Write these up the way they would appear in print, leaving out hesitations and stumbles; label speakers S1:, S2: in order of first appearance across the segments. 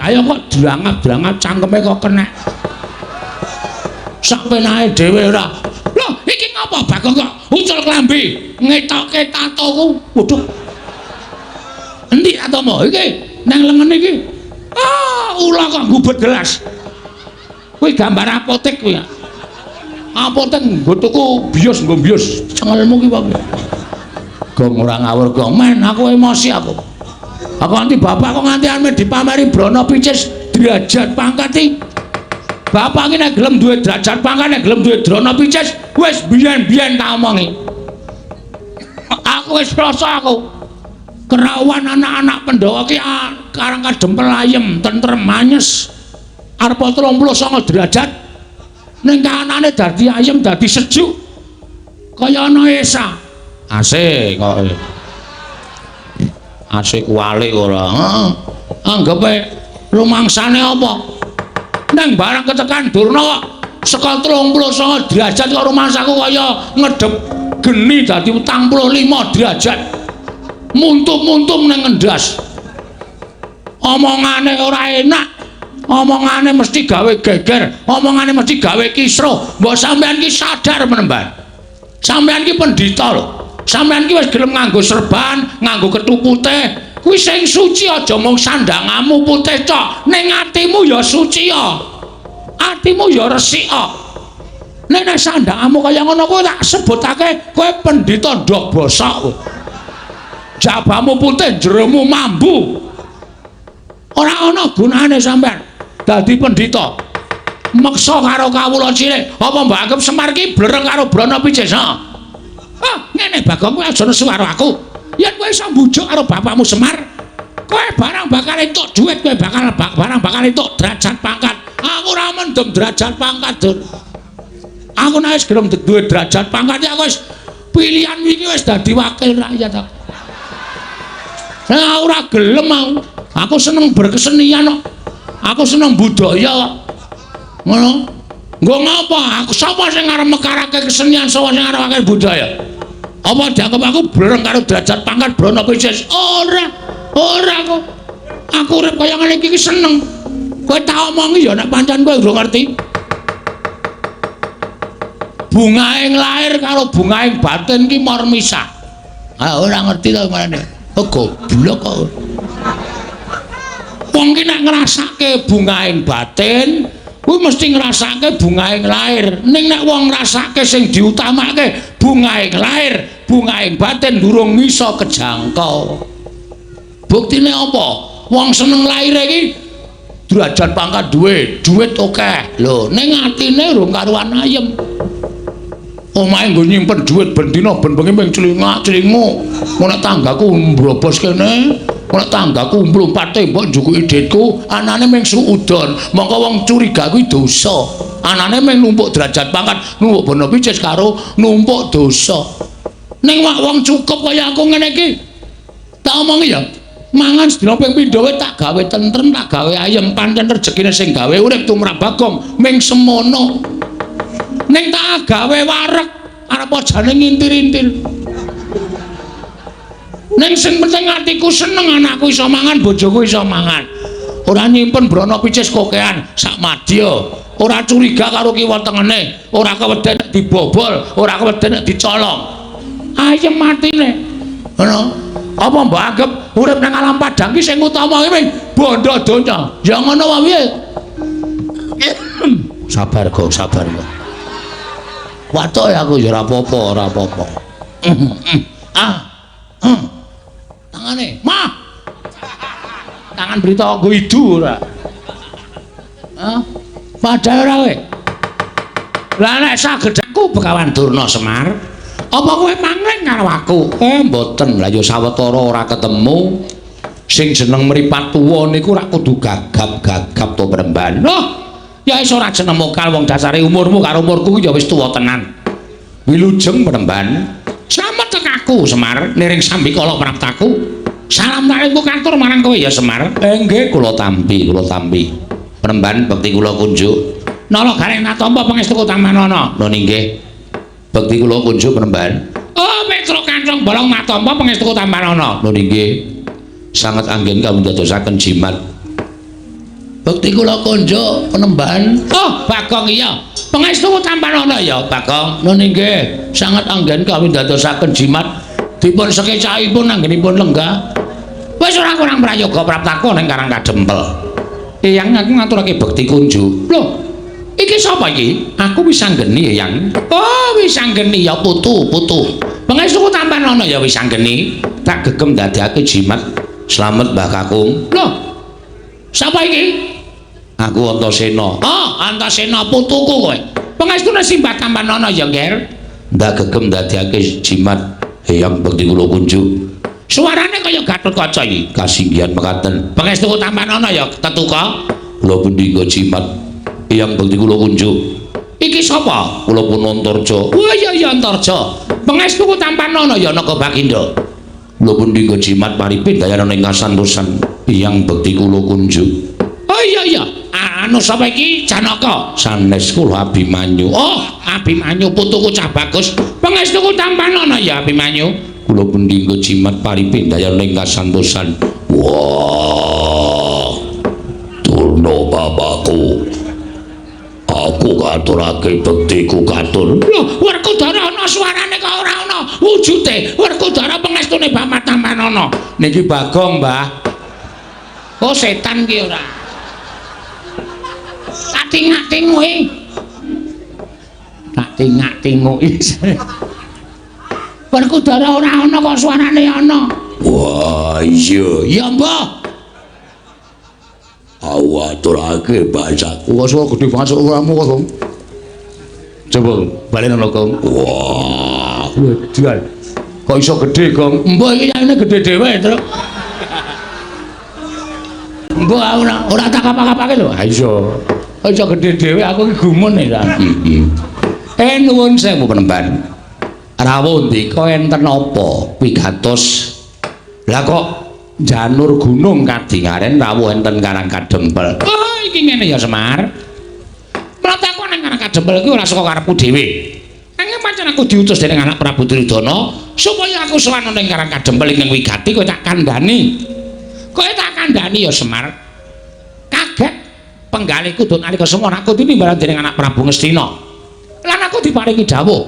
S1: Ayo kok drangap-drangap cangkeme kok kenek. Sak penake dhewe ora. Lho, iki ngapa Bagong kok ucul klambi ngetoke tatoku? Waduh. Endi tatomu? Iki nang lengen iki. Ah, ula kok gubet gelas. Kuwi gambar apotek kuwi. Apotek nggo tuku bios nggo bios. Cengelmu ki wae. Gong ora ngawur gong. Men, aku emosi aku. Aku nganti bapak kok nganti ame dipameri Brana Picis derajat pangkat iki. Bapak iki nek gelem duwe derajat pangkat, nek gelem duwe Brana Picis, wis biyen-biyen tak omongi. Aku wis rasa aku. Kerawan anak-anak Pandhawa ki karang kadempel ayem, tentrem, anyes. Arep 39 derajat. Ning kahanane dadi ayem, dadi sejuk. Kaya ana esa. AC kok. AC kuwalik ora. Heeh. Anggepe rumangsane apa? Nang barang ketekan Durna kok saka 39 derajat kok rumangsaku kaya ngedep geni dadi 45 derajat. Muntum-muntum nang ngendas. Omongane ora enak. Omongane mesti gawe geger, omongane mesti gawe kisruh. Mbok sampean ki sadar menemban. Sampean ki pendhita lho. Sampean ki wis gelem nganggo serban, nganggo kethu putih. Kuwi sing suci aja mung sandangamu putih tok, ning atimu ya suci ya. Atimu ya resik ya. Nek nek sandangamu kaya ngono kuwi tak sebutake kowe pendhita ndok bosok kowe. Jabamu putih, jeromu mambu. Ora ana gunane sampean dadi pendhita. Meksa karo kawula cilik, apa mbok anggap Semar ki blereng karo Brana Picis, ha? Ah, ngene Bagong, kowe aja nesu karo aku. Yen kowe iso mbujuk karo bapakmu Semar, kowe barang bakal entuk dhuwit, kowe bakal barang bakal entuk derajat pangkat. Aku ora mendem derajat pangkat, Dur. Aku nek wis gelem duwe derajat pangkat ya aku wis pilihan iki wis dadi wakil rakyat aku. Nah, ora gelem aku. Aku seneng berkesenian kok. Aku seneng budaya kok. Ngono. Nggo ngapa? Aku sapa sing arep mekarake kesenian, sapa sing arep mekarake budaya? Apa dianggap aku blereng karo derajat pangkat Brana Picis? Ora. Ora kok. Aku urip kaya ngene iki seneng. Kowe tak omongi ya nek pancen kowe urung ngerti. Bungaing lahir karo bungaing batin ki mor misah. Ah, ora ngerti to marane. Oh, goblok kok. Wong ki nek ngrasake bungaing batin, kuwi mesti ngrasake bungaing lahir. Ning nek wong ngrasake sing diutamake bungaing lahir, bungaing batin durung iso kejangkau. Buktine apa? Wong seneng lahire iki derajat pangkat duwe, duit akeh. Lho, ning atine urung karuan ayem. Omahe nggo nyimpen duit ben dina ben bengi ming clingak-clinguk. Nek tanggaku mbrobos kene, nek tanggaku mlumpat tembok njukuki dhitku, anane ming suudon. Mongko wong curiga kuwi dosa. Anane ming numpuk derajat pangkat, numpuk bono picis karo numpuk dosa. Ning wong cukup kaya aku ngene iki, tak omongi ya. Mangan sedina ping pindho wae tak gawe tentrem, tak gawe ayem, pancen rejekine sing gawe urip tumrap Bagong ming semono. Ning tak gawe wareg, arep jane ngintir-intir. Ning sing penting atiku seneng, anakku iso mangan, bojoku iso mangan. Ora nyimpen brana picis kokean sak madya. Ora curiga karo kiwa tengene, ora keweden nek dibobol, ora keweden nek dicolong. Ayem atine. Ngono. Apa mbok anggap urip nang alam padang ki sing utama ki ming bondo donya? Ya ngono wae piye? Sabar kok, sabar kok. Watuk ya aku ya ora apa-apa, ora apa-apa. Ah. Tangane, mah. Tangan berita nggo idu ora. Hah? Padha ora kowe? Lah nek sagedku Begawan Durna Semar, apa kowe mangling karo aku? Mboten. Lah ya sawetara ora ketemu. Sing jeneng mripat tuwa niku ora kudu gagap-gagap to Bremban. Loh, ya wis ora jeneng mokal wong dasare umurmu karo umurku ya wis tuwa tenan. Wilujeng Bremban. Slamet aku Semar, niring sambikala praptaku. Salam talimku katur marang kowe ya Semar. Nggih, kula tampi, kula tampi. Bremban bekti kula kunjuk. Nala gareng natampa pangestu tamanana. Lho nggih. Bekti kula kunjuk Bremban. Oh, Petruk Kancong Bolong natampa pangestu tampanana. Lho nggih. Sanget anggen kawundadosaken jimat. Bekti kula konjuk penemban. Oh, Bagong iya. Pangestu tampanana ya, Bagong. Nun inggih, sanget anggen kawindadosaken jimat dipun sekecakipun anggenipun lenggah. Wis ora kurang prayoga praptaku ning Karang Kadempel. Eyang aku ngaturake bekti kunjuk. Lho, iki sapa iki? Aku Wisanggeni, Eyang. Oh, Wisanggeni ya putu, putu. Pangestu tampanana ya Wisanggeni. Tak gegem dadekake jimat. Slamet Mbah Kakung. Lho, sapa iki? Aku Antasena. Oh, Antasena putuku kowe. Pangestune simbah tampanana ya, Nger. Ndak gegem dadekake jimat Eyang bekti kula kunjuk. Suarane kaya Gatotkaca iki. Kasinggihan mekaten. Pangestu tampanana ya tetuka. Kula punika jimat Eyang bekti kula kunjuk. Iki sapa? Kula pun Antarja. Oh iya iya Antarja. Pangestu tampanana ya Naga Baginda. Kula punika jimat paripin dayana ing kasantosan Eyang bekti kula kunjuk. Oh iya iya. Anu sapa iki? Janaka. Sanes kula Abimanyu. Oh, Abimanyu putuku cah bagus. Pangestu tampanana ya Abimanyu. Kula punika jimat paripin dayana ing kasantosan. Wah. Durna bapakku. Aku katurake bektiku katur. Lho, Werkudara ana suarane kok ora ana wujude. Werkudara pangestune Bapak tampanana. Niki Bagong, Mbah. Oh, setan ki ora. Tak tingak-tinguki. Tak tingak-tinguki. Werkudara ora ana kok suarane ana. Wah, iya. Ya, Mbah. Aku aturake bacaku. Kok suara gede banget suaramu kok, Gong. Coba balen ana, Gong. Wah, wedan. Kok iso gede, Gong? Mbah iki yane gede dhewe, Truk. Mbah ora tak apa-apake lho. Ha iya. Kok iso gede dhewe aku iki gumun ya. Heeh. Nuwun sewu penemban. Rawuh ndika enten apa wigatos? Lah kok janur gunung kadingaren rawuh enten Karang Kadempel. Oh, iki ngene ya Semar. Mlataku nang Karang Kadempel iki ora saka karepku dhewe. Nanging pancen aku diutus dening anak Prabu Duryudana supaya aku sowan ning Karang Kadempel ingkang wigati kowe tak kandhani. Kowe tak kandhani ya Semar. Kaget penggalihku dun nalika semono aku tinimbalan dening anak Prabu Ngastina. Lan aku diparingi dawuh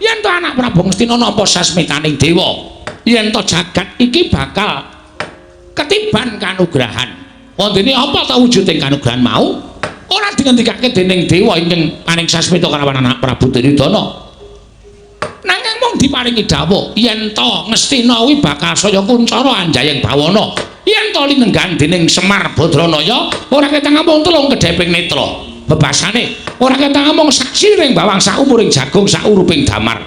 S1: yen to anak Prabu Ngastina nampa sasmitaning dewa, yen to jagat iki bakal ketiban kanugrahan. Wondene apa ta wujuding kanugrahan mau? Ora dingendikake dening dewa ingkang paring sasmita kalawan anak Prabu Duryudana. Nanging mung diparingi dawuh yen to Ngastina kuwi bakal saya kuncara anjayeng bawana. Yen to linenggan dening Semar Badranaya ora ketang amung telung kedheping netra. Bebasane ora ketang amung saksiring bawang saumuring jagung sauruping damar.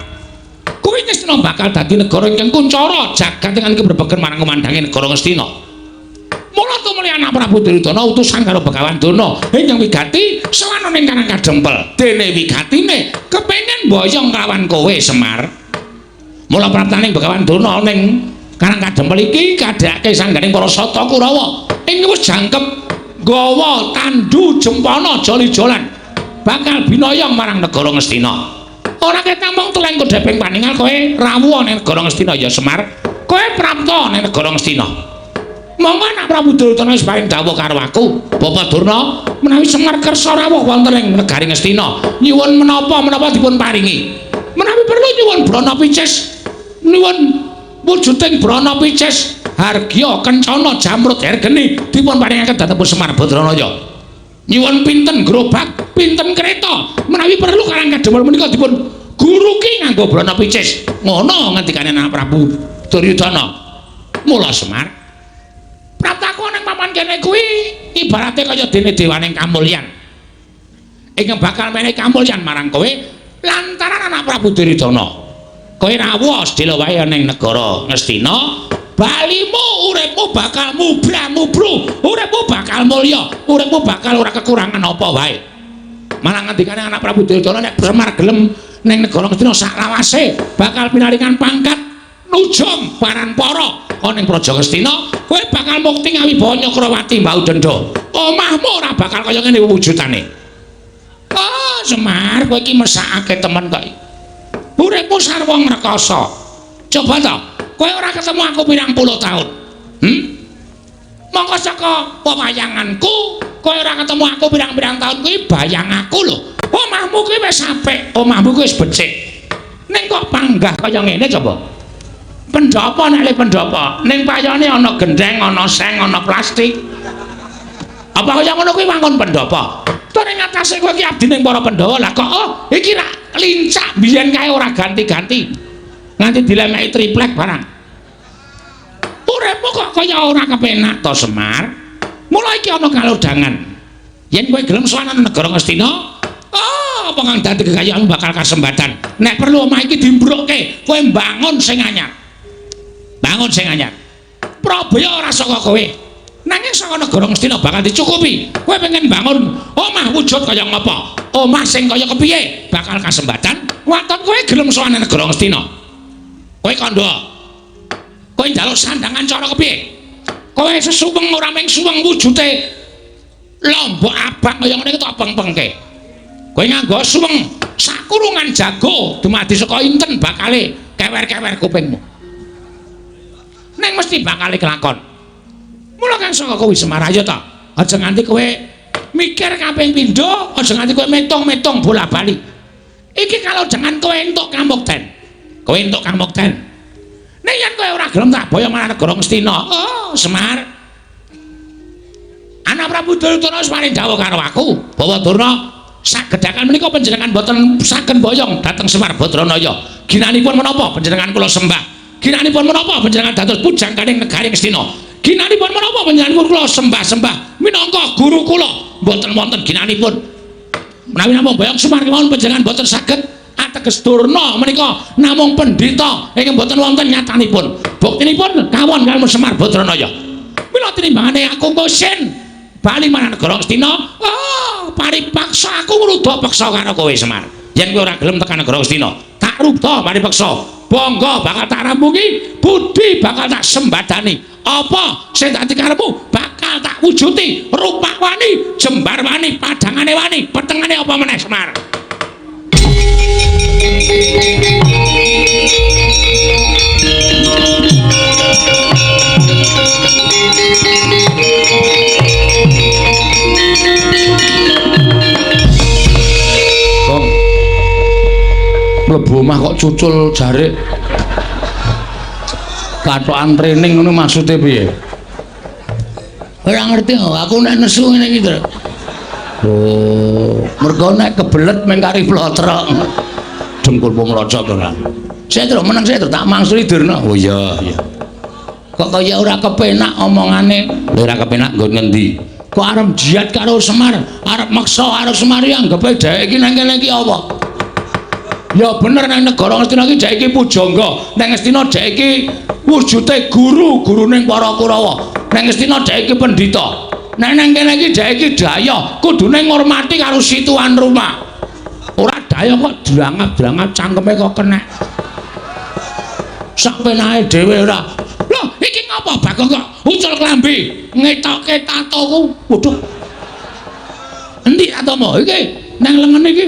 S1: Kuwi Ngastina bakal dadi negara ingkang kuncara jagat ingkang brebegen marang kumandange negara Ngastina. Mula tumuli anak Prabu Duryudana utusan karo Begawan Durna ingkang wigati sowan ning Karang Kadempel. Dene wigatine kepengin mboyong kelawan kowe Semar. Mula praptaning Begawan Durna ning Karang Kadempel iki kadhake sangganing para sata Kurawa ing wis jangkep gawa tandu jempana joli-jolan bakal binoyong marang negara Ngastina. Ora ketamung teleng kodheping paningal kowe rawuh ning negara Ngastina ya Semar. Kowe prapta ning negara Ngastina. Monggo anak Prabu Duryudana wis paring dawuh karo aku, Bapak Durna, menawi Semar kersa rawuh wonten ing negari Ngastina, nyuwun menapa-menapa dipun paringi. Menawi perlu nyuwun brana picis, nyuwun wujuding brana picis, hargya kencana jamrut hergeni dipun paringaken dhateng Semar Badranaya. Nyuwun pinten gerobak, pinten kereta, menawi perlu Karang Kadempel menika dipun guruki nganggo brana picis. Ngono ngendikane anak Prabu Duryudana. Mula Semar, praptaku ning papan kene kuwi ibarate kaya dene dewaning kamulyan. Ingkang bakal menehi kamulyan marang kowe lantaran anak Prabu Duryudana. Kowe rawuh sedhela wae ning negara Ngastina, balimu uripmu bakal mubra-mubru, uripmu bakal mulya, uripmu bakal ora kekurangan apa wae. Malah ngendikane anak Prabu Duryudana nek Semar gelem ning negara Ngastina saklawase bakal pinaringan pangkat nujum paranpara ana ning Praja Ngastina, kowe bakal mukti ngawibawa Nyakrawati Mbau Denda. Omahmu ora bakal kaya ngene wujudane. Oh, Semar, kowe iki mesakake temen kok. Uripmu sarwa ngrekasa. Coba to, kowe ora ketemu aku pirang puluh taun. Mongko saka pewayanganku Kowe ora ketemu aku pirang-pirang taun kuwi bayang aku lho. Omahmu kuwi wis apik, omahmu kuwi wis becik. Ning kok panggah kaya ngene coba? Pendhapa nek le pendhapa, ning payone ana gendheng, ana seng, ana plastik. Apa kaya ngono kuwi wangun pendhapa? Tur ing atase kowe iki abdi ning para Pandhawa. Lah kok oh iki rak lincak biyen kae ora ganti-ganti. Nganti dilemeki triplek barang. Uripmu kok kaya ora kepenak to, Semar? Mula iki ana kalodhangan. Yen kowe gelem sowan nang negara Ngastina, oh apa kang dadi kekayaanmu bakal kasembatan. Nek perlu omah iki dimbrukke, kowe mbangun sing anyar. Bangun sing anyar. Prabaya ora saka kowe. Nanging saka negara Ngastina bakal dicukupi. Kowe pengen bangun omah wujud kaya ngapa? Omah sing kaya kepiye bakal kasembatan. Waton kowe gelem sowan nang negara Ngastina. Kowe kandha. Kowe njaluk sandangan cara kepiye? Kowe sesuweng ora mung suweng wujute lombok abang kaya ngene iki tak peng-pengke. Kowe nganggo suweng sakurungan jago dumadi saka inten bakale kewer-kewer kupingmu. Ning mesti bakale kelakon. Mula kang saka kuwi Semar ayo ta. Aja nganti kowe mikir kaping pindho, aja nganti kowe metung-metung bola-bali. Iki kalau jangan kowe entuk kamukten. Kowe entuk kamukten. Nek yen kowe ora gelem tak boyong marang negara Ngastina. Oh, Semar. Anak Prabu Duryudana wis paring dawuh karo aku bahwa Durna sagedhakan menika panjenengan boten saged boyong dhateng Semar Badranaya. Ginanipun menapa panjenengan kula sembah? Ginanipun menapa panjenengan dados pujangganing negari Ngastina? Ginanipun menapa panjenengan kula sembah-sembah minangka guru kula? Mboten wonten ginanipun. Menawi namung boyong Semar kemawon panjenengan boten saged ateges Durna menika namung pendhita ingkang boten wonten nyatanipun. Buktinipun kawon kaliyan Semar Badranaya. Mila tinimbangane aku kosin bali marang negara Ngastina, oh, paripaksa aku ngruda peksa karo kowe Semar. Yen kowe ora gelem tekan negara Ngastina, tak ruda paripeksa. Bangga bakal tak rampungi, budi bakal tak sembadani. Apa sing dadi karepmu bakal tak wujuti. Rupak wani, jembar wani, padhangane wani, petengane apa meneh Semar? Gong. Mlebu omah kok cucul jarik. Kathokan training ngono maksude piye? Ora ngerti aku nek nesu ngene iki, Tru. Oh, mergo nek kebelet mung kari plotrok. Dengkul mlocot ora. Saya terus meneng saya terus tak mangsuli Durna. Oh iya, iya. Kok kaya ora kepenak omongane? Lha ora kepenak nggon ngendi? Kok arep jihad karo Semar, arep meksa karo Semar ya anggepe dhek iki nang kene iki apa? Ya bener nang negara Ngastina iki dhek iki pujangga, nang Ngastina dhek iki wujude guru, gurune para Kurawa. Nang Ngastina dhek iki pendhita. Nek nang kene iki dhek iki daya, kudune ngurmati karo situan rumah. Ora daya kok drangap-drangap cangkeme kok kenek. Sak penake dhewe ora. Loh, iki ngapa Bagong kok ucul klambi ngetoke tatoku? Waduh. Endi tatomu? Iki nang lengen iki.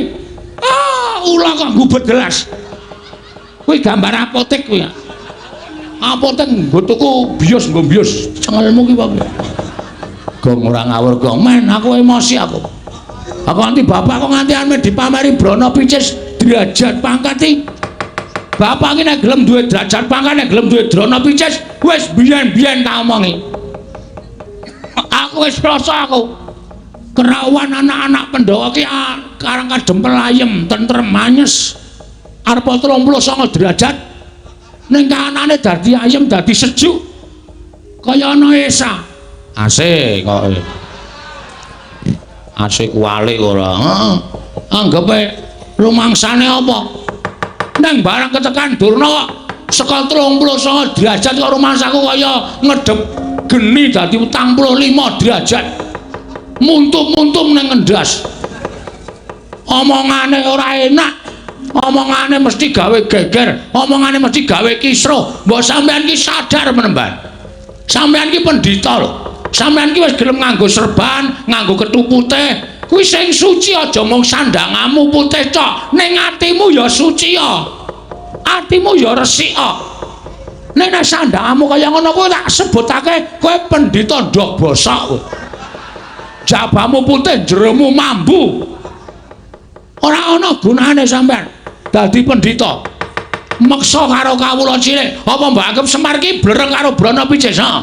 S1: Ah, ula kok gubet gelas. Kuwi gambar apotek kuwi. Apotek nggo tuku bios nggo bios. Cengelmu ki apa? Gong ora ngawur gong. Men aku emosi aku. Aku nganti bapak kok nganti ame dipameri Brana Picis derajat pangkat iki. Bapak iki nek gelem duwe derajat pangkat, nek gelem duwe Drana Picis, wis biyen-biyen tak omongi. Aku wis rasa aku. Kerawan anak-anak Pandhawa ki karang kadempel ayem, tentrem, anyes. Arep 39 derajat. Ning kahanane dadi ayem, dadi sejuk. Kaya ana esa. AC kok. AC kuwalik ora. Heeh. Anggepe rumangsane apa? Nang barang ketekan Durna kok saka 39 derajat kok rumangsaku kaya ngedep geni dadi 45 derajat. Muntum-muntum nang ngendas. Omongane ora enak. Omongane mesti gawe geger, omongane mesti gawe kisruh. Mbok sampean ki sadar menemban. Sampean ki pendhita lho. Sampean ki wis gelem nganggo serban, nganggo kethu putih. Kuwi sing suci aja mung sandangamu putih tok, ning atimu ya suci ya. Atimu ya resik ya. Nek nek sandangamu kaya ngono kuwi tak sebutake kowe pendhita ndok bosok kowe. Jabamu putih, jeromu mambu. Ora ana gunane sampean dadi pendhita. Meksa karo kawula cilik, apa mbok anggap Semar ki blereng karo Brana Picis? Ha.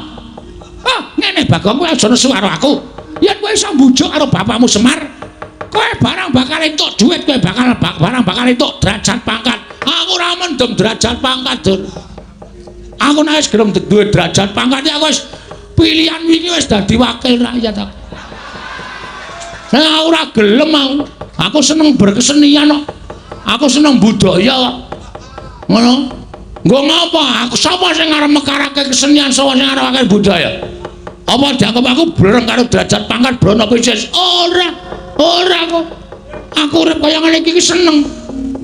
S1: Ah, ngene Bagong, kowe aja nesu karo aku. Yen kowe iso mbujuk karo bapakmu Semar, kowe barang bakal entuk dhuwit, kowe bakal barang bakal entuk derajat pangkat. Aku ora mendem derajat pangkat, Dur. Aku nek wis gelem duwe derajat pangkat, aku wis pilihan wingi wis dadi wakil rakyat aku. Nah, ora gelem aku. Aku seneng berkesenian kok. Aku seneng budaya kok. Ngono. Nggo ngapa? Aku sapa sing arep mekarake kesenian, sapa sing arep budaya? Apa dianggap aku blereng karo derajat pangkat Brana Picis? Ora. Ora kok. Aku urip kaya ngene iki seneng.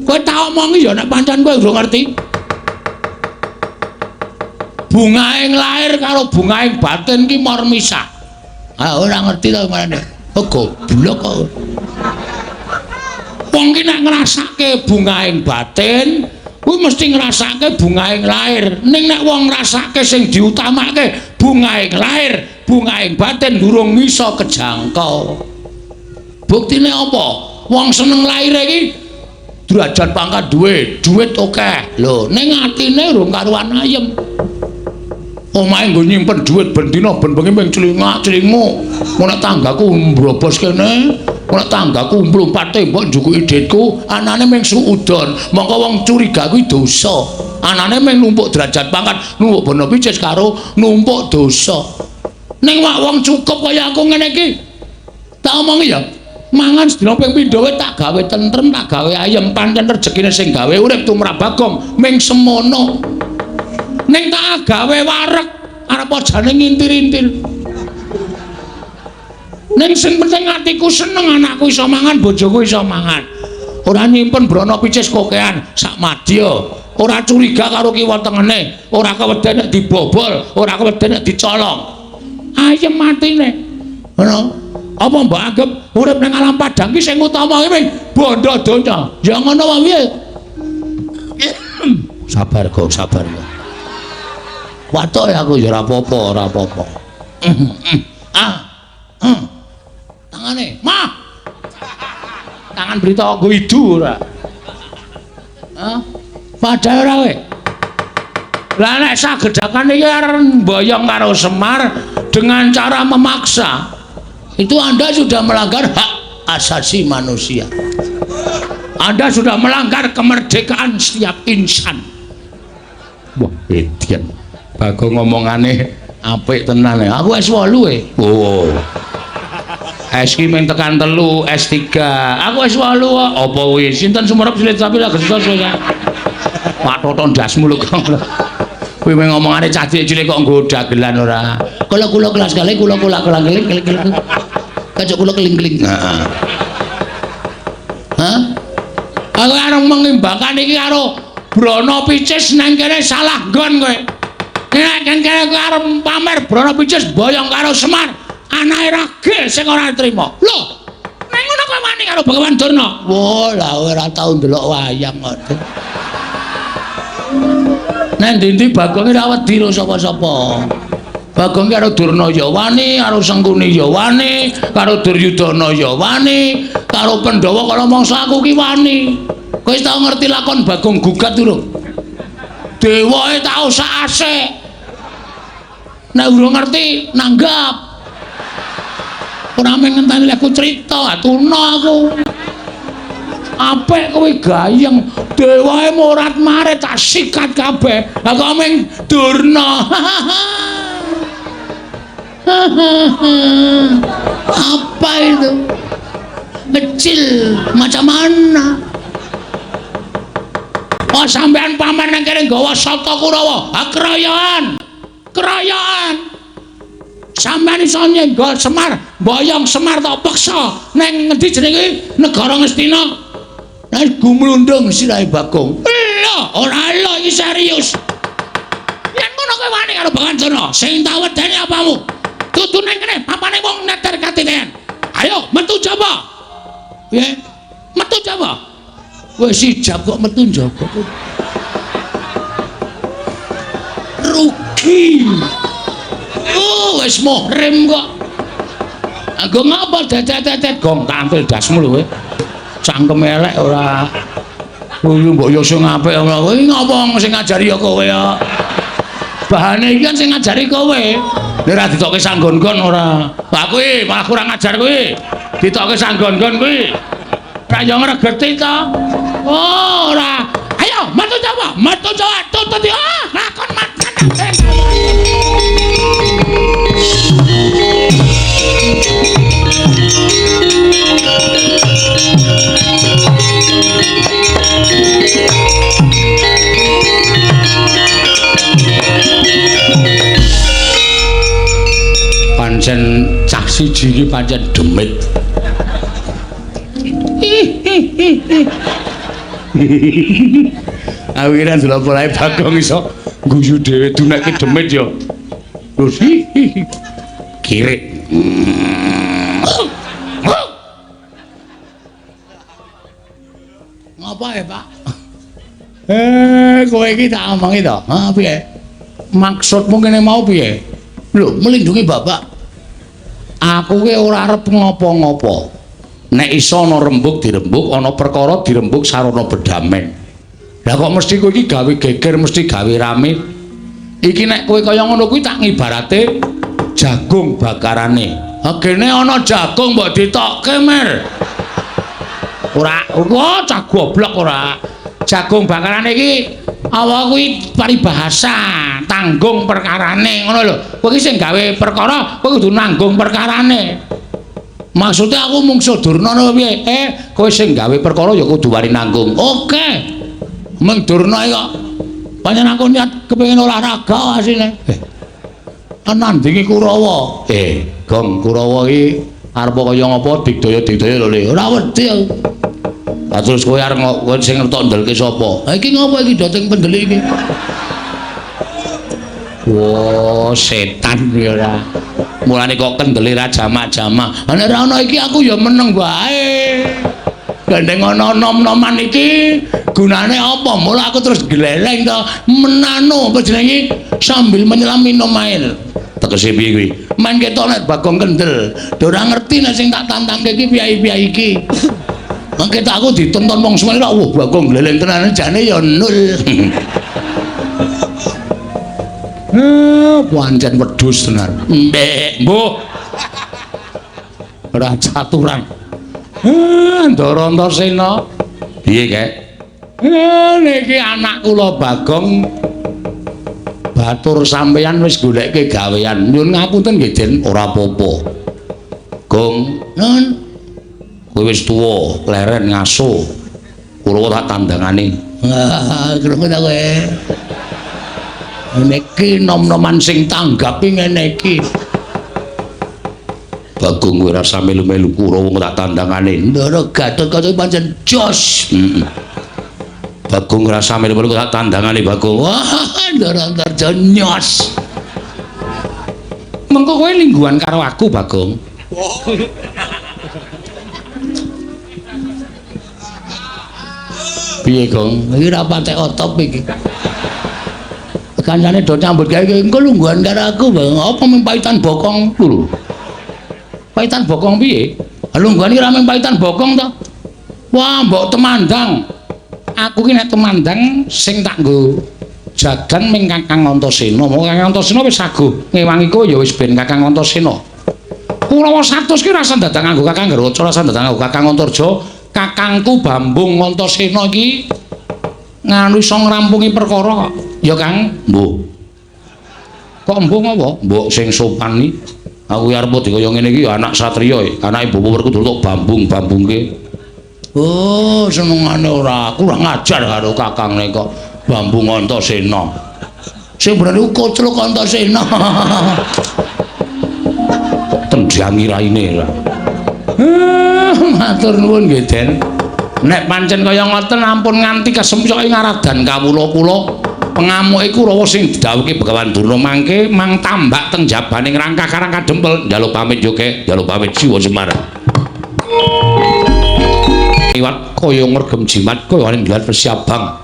S1: Kowe tak omongi ya nek pancen kowe urung ngerti. Bungaing lahir karo bungaing batin ki mor misah. Ah, ora ngerti to marane. Oh, goblok kok. Wong ki nek ngrasake bungaing batin, kuwi mesti ngrasake bungaing lahir. Ning nek wong ngrasake sing diutamake bungaing lahir, bungaing batin durung iso kejangkau. Buktine apa? Wong seneng lahir iki derajat pangkat duwe, duit akeh. Lho, ning atine urung karuan ayem. Omahe nggo nyimpen dhuwit ben dina ben bengi ming clingak-clinguk. Nek tanggaku mbrobos kene, nek tanggaku mlumpat tembok njukuki dhitku, anane ming suudon. Mongko wong curiga kuwi dosa. Anane ming numpuk derajat pangkat, numpuk bono picis karo numpuk dosa. Ning wak wong cukup kaya aku ngene iki. Tak omongi ya, mangan sedina ping pindho wae tak gawe tentrem, tak gawe ayem, pancen rejekine sing gawe urip tumrap Bagong ming semono. Ning tak gawe wareg arep jane ngintir-intir. Ning sing penting atiku seneng, anakku iso mangan, bojoku iso mangan. Ora nyimpen brana picis kokean sak madya. Ora curiga karo kiwa tengene, ora keweden nek dibobol, ora keweden nek dicolong. Ayem atine. Ngono. Apa mbok anggap urip ning alam padang ki sing utama ki ming bondo donya? Ya ngono wae piye? Sabar kok, sabar kok. Watuk ya aku ya ora apa-apa, ora apa-apa. Ah. Tangane, mah. Tangan berita nggo idu ora. Hah? Padahal ora kowe. Lah nek sagedakan iki arep mboyong karo Semar dengan cara memaksa, itu Anda sudah melanggar hak asasi manusia. Anda sudah melanggar kemerdekaan setiap insan. Wah, edian. Bagong ngomongane apik tenan ya. Aku S8 e. Oh. S ki mung tekan 3, S3. Aku S8 kok. Apa kuwi? Sinten sumerep silit sapi lagi susah ya. Patoton ndasmu lho kok. Kuwi mung ngomongane cah cilik kok nggo dagelan ora. Kula kula kelas kali kula kula kula keling keling keling. Kacok kula keling-keling. Heeh. Hah? Aku arep mengimbangkan iki karo Brana Picis nang kene salah nggon kowe. Nek kene kowe arep pamer Brana Picis boyong karo Semar, anake ragil sing ora trima. Lho, nek ngono kowe wani karo Bagawan Durna? Wah, lah ora tau ndelok wayang kok. Nek ndi-ndi Bagong ora wedi karo sapa-sapa. Bagong karo Durna ya wani, karo Sengkuni ya wani, karo Duryudana ya wani, karo Pandhawa kala mangsa aku ki wani. Kowe wis tau ngerti lakon Bagong gugat durung? Dewae tau sak asik. Nek urung ngerti nanggap. Ora mung ngenteni aku crita, atuna aku. Apik kowe gayeng, dewae morat-marit tak sikat kabeh. Lah kok mung Durna. Apa itu? Kecil macam mana? Oh, sampean pamer nang kene nggawa sata Kurawa. Ha keroyokan. Keroyokan. Sampean iso nyenggol Semar, mboyong Semar tok peksa nang ngendi jenenge negara Ngastina. Nek gumlundung sirahe Bagong. Lho, ora lho iki serius. Yen ngono kowe wani karo Bagawan Durna, sing tak wedeni apamu? Dudu nang kene papane wong neter katiten. Ayo metu jaba. Piye? Metu jaba. Wis ijab kok metu njaba. Rugi. Oh, wis muhrim kok. Nggo ngapa dedet-dedet gong tak antil dasmu lho kowe. Cangkem elek ora. Kuwi mbok yo sing apik ora. Kowe ngapa sing ngajari ya kowe ya. Bahane iki kan sing ngajari kowe. Nek ora ditokke sanggon-gon ora. Lah kuwi malah kurang ajar kuwi. Ditokke sanggon-gon kuwi. Ra yo ngregeti to. Oh, ora. Ayo, metu Jawa, metu Jawa, tutut ya. Lakon makan. Pancen cah siji iki pancen demit. Aku kira ndelok polahe Bagong iso guyu dhewe dunekke demit ya. Terus kirik. Ngapa ya, Pak? Kowe iki tak omongi to. Ha piye? Maksudmu kene mau piye? Lho, melindungi bapak. Aku ki ora arep ngopo-ngopo. Nek iso ana rembug dirembug, ana perkara dirembug sarana bedamen. Lah kok mesti kowe iki gawe geger, mesti gawe rame. Iki nek kowe kaya ngono kuwi tak ngibarate jagung bakarane. Ha kene ana jagung mbok ditokke, Mer. Ora, wah cah goblok ora. Jagung bakarane iki apa kuwi paribahasa, tanggung perkarane ngono lho. Kowe iki sing gawe perkara, kowe kudu nanggung perkarane. Maksudnya aku mungsuh Durna apa piye? Kowe sing gawe perkara ya kudu wani nanggung. Oke. Meng Durna iki kok pancen aku niat kepengin olahraga asline. Nandingi Kurawa. Gong Kurawa iki arep kaya ngapa digdaya-digdaya lho Le. Ora wedi aku. Lah terus kowe arep kowe sing ngertok ndelke sapa? Ha iki ngopo iki doteng pendeli iki? Wah, setan ya ora. Mulane kok kendeli ra jamak-jamak. Ha nek ora ana iki aku ya meneng wae. Gandeng ana nom-noman iki gunane apa? Mula aku terus gleleng to menano apa jenenge sambil menyelam minum air. Tegese piye kuwi? Men ketok nek Bagong kendel. Ora ngerti nek sing tak tantangke iki piye-piye iki. Mangke tak aku ditonton wong semene wah Bagong gleleng tenan jane ya nul. Pancen wedhus tenan. Mbek, mbuh. Ora caturan. Ndara Antasena. Piye, Kek? Niki anak kula Bagong batur sampeyan wis goleke gawean. Nyuwun ngapunten nggih, Den, ora apa-apa. Gong, nun. Kowe wis tuwa, leren ngaso. Kula tak tandangane. Ah, krungu ta kowe? Niki nom-noman sing tanggapi ngene iki. Bagong kowe rasa melu-melu Kurawa tak tandangane. Ndara Gatotkaca pancen jos. Heeh. Bagong rasa melu-melu tak tandangane Bagong. Wah, Ndara Antarja nyos. Mengko kowe lingguhan karo aku, Bagong. Piye, Gong? Iki ora patek otop iki. Kancane do nyambut gawe engko lungguhan karo aku, Bang. Apa mung paitan bokong lho. Paitan bokong piye? Lungguhan iki ora mung paitan bokong to. Wah, mbok temandang. Aku ki nek temandang sing tak nggo jagan ming Kakang Antasena. Monggo Kakang Antasena wis saguh ngewangi kowe ya wis ben Kakang Antasena. Kurawa 100 ki rasa dadak nganggo Kakang Garuda, rasa dadak nganggo Kakang Antarja. Kakangku Bambung Antasena iki nganu iso ngrampungi perkara kok. Ya Kang, mbuh. Kok mbuh ngopo? Mbok sing sopan iki. Aku arep dikaya ngene iki ya anak satriya, anake Bapak Werkudara tok bambung-bambungke. Oh, senengane ora kurang ajar karo kakangne kok Bambung Antasena. Sing bener iku kocluk Antasena. Tendhangi raine ora. Matur nuwun nggih, Den. Nek pancen kaya ngoten ampun nganti kesempyoke ngaradan kawula kula. Pengamuke Kurawa sing didhawuhke Begawan Durna mangke mang tambak teng jabaning rangkah karang kadempel. Njaluk pamit yo, Kek. Njaluk pamit Siwa Semar. Liwat kaya ngregem jimat kaya ninggal persiabang.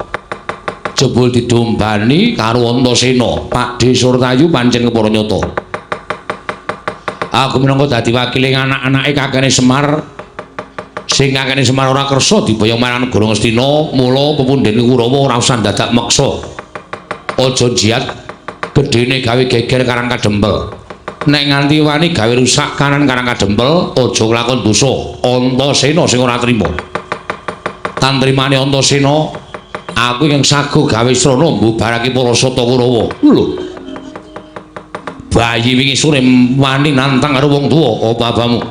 S1: Jebul didombani karo Antasena. Pakdhe Surtayu pancen kepara nyata. Aku minangka dadi wakile anak-anake kakene Semar. Sing kakene Semar ora kersa diboyong marang negara Ngastina, mula pepundhene Kurawa ora usah dadak meksa. Aja jiat gedene gawe geger Karang Kadempel. Nek nganti wani gawe rusak kanan Karang Kadempel, aja nglakon dosa. Antasena sing ora trima. Tantrimane Antasena, aku ingkang sago gawe srana mbubarake para sata Kurawa. Lho. Bayi wingi sore wani nantang karo wong tuwa, apa abamu?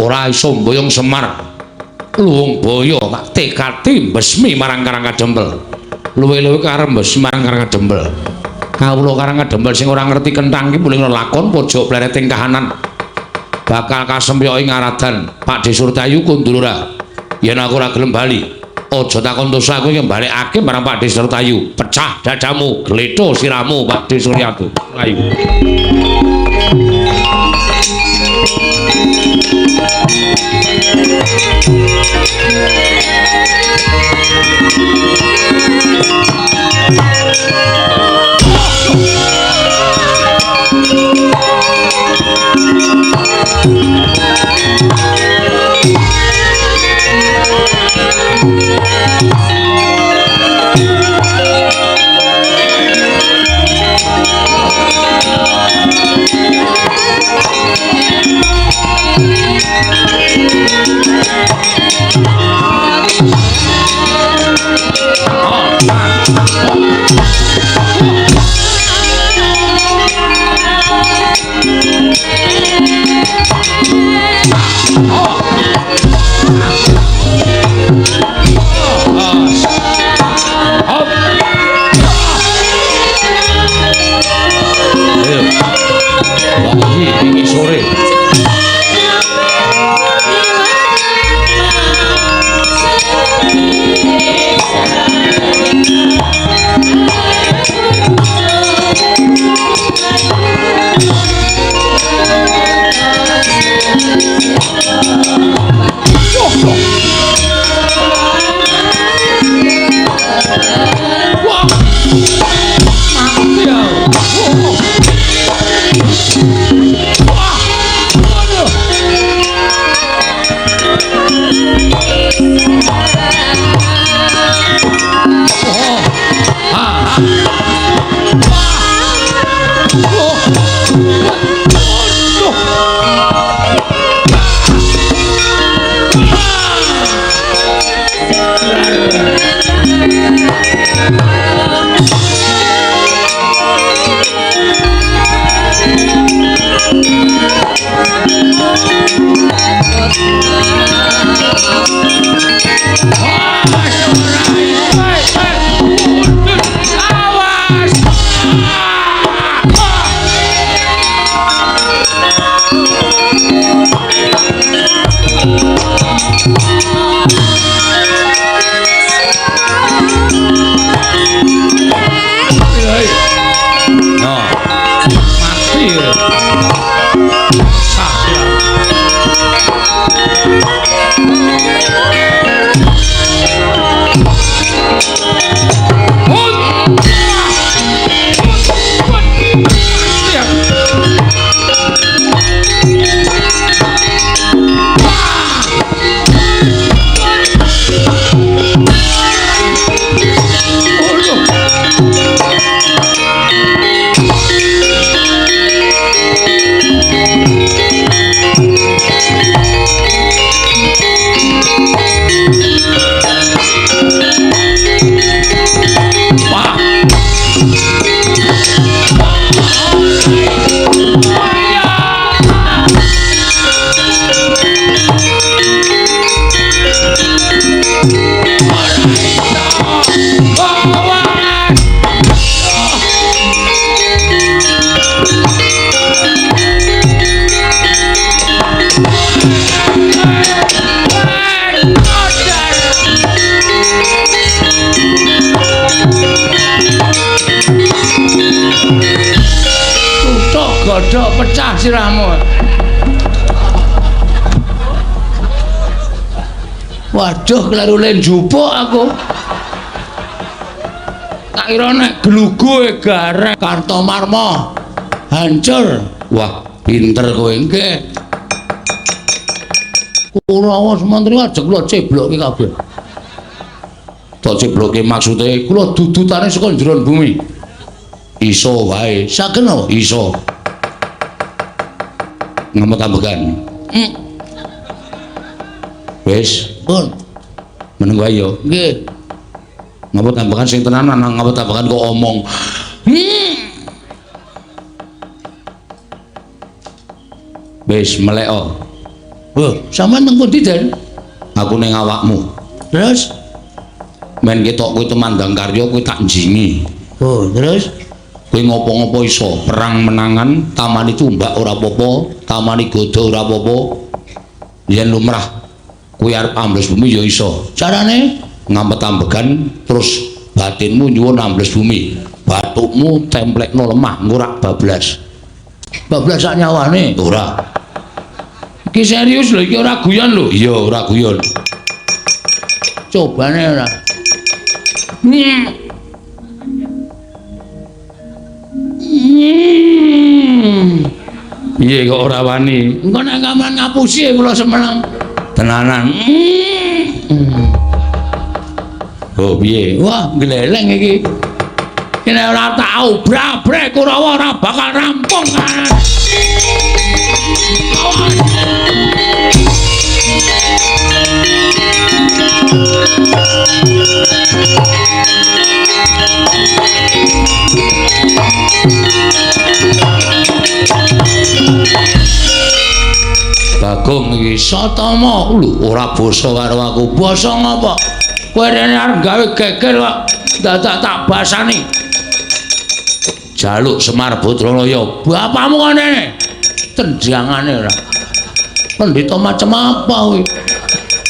S1: Ora iso mboyong Semar. Luwung boyo tak tekati mbesmi marang Karang Kadempel. Luwe-luwe karep mbesmi marang Karang Kadempel. Kawula Karang Kadempel sing ora ngerti kenthang ki muling lakon pojok plereting kahanan. Bakal kasempyoki ngaradan Pakdhe Surtayu kundulura. Yen aku ora gelem bali, aja takon dosa aku ing balekake marang Pakdhe Surtayu. Pecah dadamu, gletho siramu Pakdhe Suryatu. Ayo. Godhok pecah sirahmu. Waduh, kleru le njupuk aku. Tak kira nek glugu e gareng Kartomarma hancur. Wah, Pinter kowe nggih. Kurawa Sumantri ajeng kula ceblokke kabeh. Tak ceblokke maksude kula dudutane saka njeron bumi. Iso wae. Saged napa? Iso. Ngemot ambekan. Wis, pun. Meneng wae ya. Nggih. Ngemot ambekan sing tenanan, ngemot ambekan kok omong. Wis meleko. Lho, sampean teng pundi, Den? Aku ning awakmu. Terus men ketok kowe tumandang karya kowe tak njingi. Oh, terus kowe ngopo-ngopo iso, perang menangan, tamani tumbak ora apa-apa, tamani goda ora apa-apa. Yen lumrah kowe arep ambles bumi ya iso. Carane ngampet ambegan terus batinmu nyuwun ambles bumi. Bathukmu templekno lemah ngurak bablas. Bablas sak nyawane? Ora. Iki serius lho, iki ora guyon lho. Iya, ora guyon. Cobane ora. Piye kok ora wani? Engko nek kaman ngapusi kula semeneng. Tenanan. Oh, piye? Wah, gleleng iki. Nek ora tau brabrek Kurawa ora bakal rampung kan. Bagong iki Satama lho ora basa karo aku. Basa ngapa? Kowe rene arep gawe geger kok dadak tak basani. Jaluk Semar Badranaya. Bapakmu kene. Tendangane ora. Pendhita macem apa kuwi?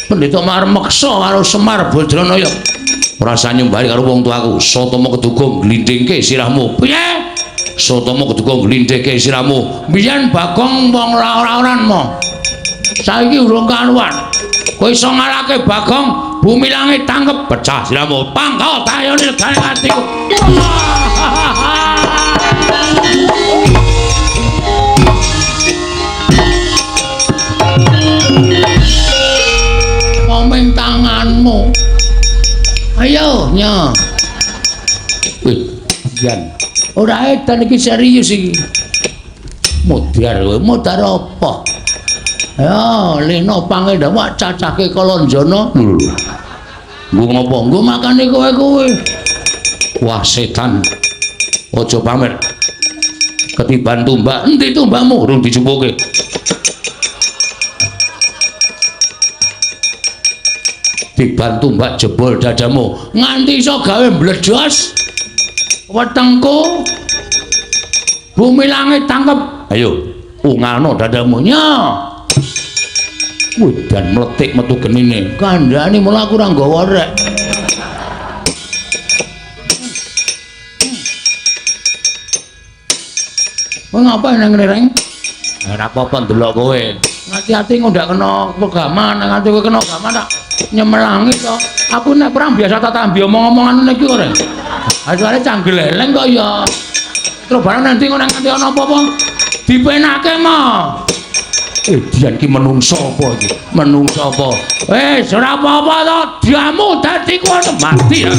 S1: Pendhita marep meksa karo Semar Badranaya. Ora usah nyumbari karo wong tuaku. Satama keduga glindhingke sirahmu. Piye? Satama keduga glindhingke sirahmu. Biyen Bagong wong ora-oran mo. Saiki urung karuan. Kowe iso ngalahke Bagong, bumi langit tangkep pecah sirahmu. Pangkal tayone legane atiku. Komeng tanganmu. Ayo nya. Wih, jan. Ora edan iki serius iki. Modar kowe, modar apa? Ya, leno pangendawa cacahke Kalanjana. Lho. Nggo ngopo? Nggo makane kowe kowe. Wah, setan. Aja pamer. Ketiban tumbak, endi tumbakmu? Urung dijupuke. Tiban tumbak jebol dadamu. Nganti iso gawe mbledos wetengku. Bumi langit tangkep. Ayo, ungalno dadamu. Nya. Wih, dan meletik metu genine. Kandhane mula aku ora nggawa rek. Kowe ngapain nang ngene, Reng? Ora apa-apa ndelok kowe. Hati-hati kok ndak kena pegaman, nganti kowe kena gaman tak nyemelangi to. Aku nek perang biasa tak tambi omong-omongan ngene iki kok, Reng. Ha soalé canggeleleng kok ya. Terus barang nanti kok nganti ana apa-apa dipenake mah. Dian ki menungso apa iki? Menungso apa? Wis ora apa-apa to, diamu dadi kono mati.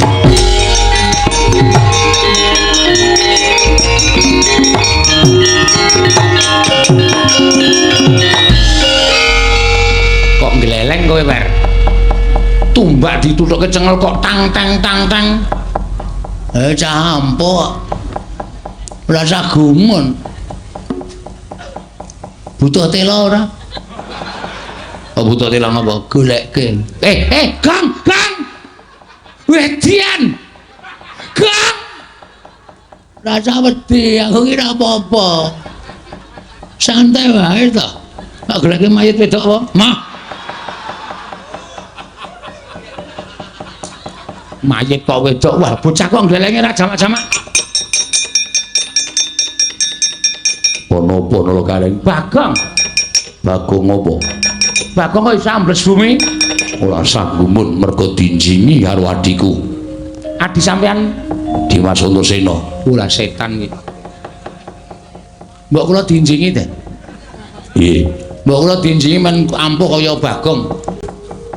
S1: Kok ngleleng kowe, Wer? Tumbak dituthuke cengel kok tang tang tang tang. Cah ampuk. Ora usah gumun. Butuh tela ora? Oh, butuh tela ngapa? Goleke. Gang, gang. Wedian. Gang. Rasa wedi, aku ki ora apa-apa. Santai wae to. Tak goleke mayit wedok apa? Mah. Mayit kok wedok. Wah, bocah kok nglelenge ra jamak-jamak. Apa nala kaleng? Bagong. Bagong apa? Bagong kok iso ambles bumi? Ora usah gumun mergo dinjingi karo adhiku. Adi sampean Dimas Antasena. Ora setan iki. Mbok kula dinjingi, Den. Nggih. Mbok kula dinjingi men ampuh kaya Bagong.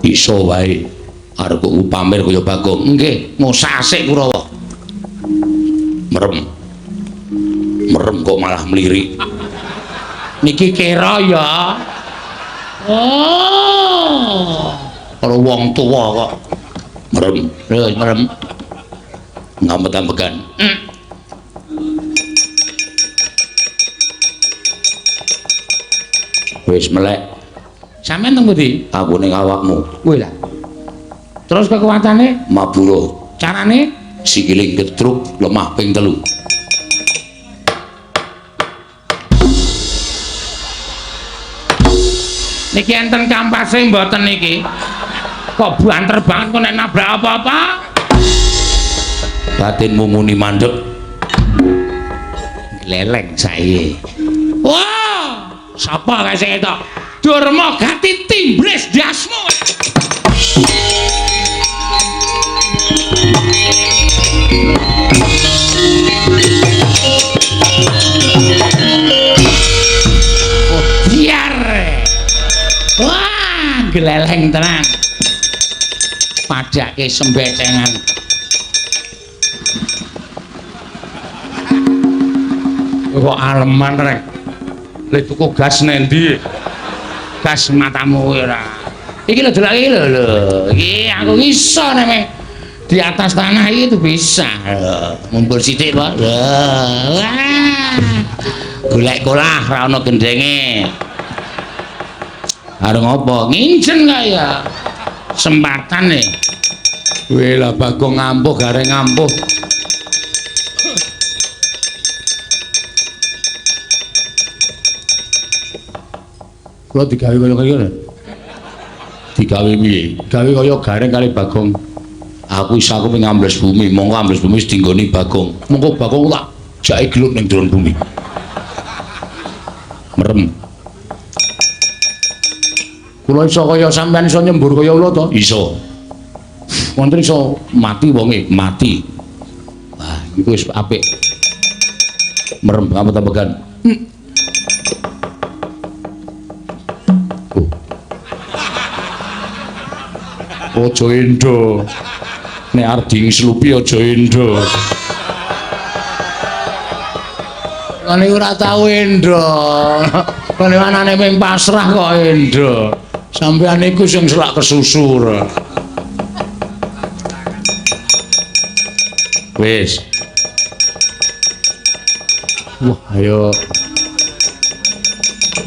S1: Iso wae. Arep kok pamer kaya Bagong. Nggih, ngosak asik Kurawa. Merem. Merem kok malah mlirik. Niki kira ya. Oh. Karo wong tuwa kok. Merem. Lho, merem. Ngamet-ambekan. Wis melek. Sampeyan teng pundi? Aku ning awakmu. Kuwi lah. Terus kekuatane? Mabura. Carane? Sikile ketruk lemah ping 3. Niki enten kampase mboten niki? Kok banter banget kok nek nabrak apa-apa? Batinmu muni mandek. Gleleng sae. Wah, sapa kae sing etok? Durma gati timblis ndasmu. Oh, biar. Wah, gleleng tenan. Padake sembecengan. Kok aleman rek. Le tuku gas nendi? Gas matamu ora. Iki lho delok iki lho lho. Iki aku iso nek di atas tanah iki tuh bisa. Ngumpul sithik, Pak. Wah. Golek kolah ra ono gendenge. Arep ngopo? Nginjen kaya. Sempatan nih. Weh lah Bagong ngampuh gareng ngampuh. Kula digawe kaya ngene. Digawe piye? Gawe kaya gareng kali Bagong. Aku iso aku pengen ambles bumi, monggo ambles bumi wis dinggoni Bagong. Monggo Bagong tak jake gelut ning jero bumi. Merem. Kula iso kaya sampean iso nyembur kaya ula to? Iso. Wonten iso mati wonge, mati. Wah, iku wis apik. Merem banget-banget. Oh. Aja endo. Nek arep dingslupi aja endo. Lah niku ora tau endo. Kene anane ping pasrah kok endo. Sampeyan niku sing selak kesusu. Wis. Wah, ayo.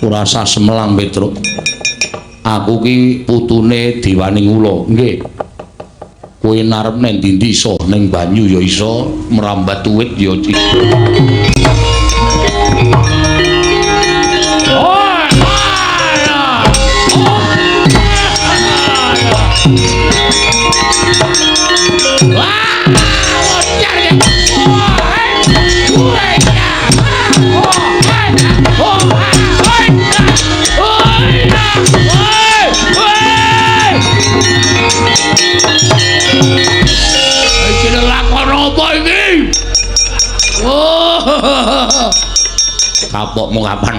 S1: Ora usah semelang, Petruk. Aku ki putune Dewaning Ula. Nggih. Kowe narep nang ndi-ndi iso, ning banyu ya iso, merambat uwit ya iso. Iki lakon apa iki? Oh. Kapokmu kapan?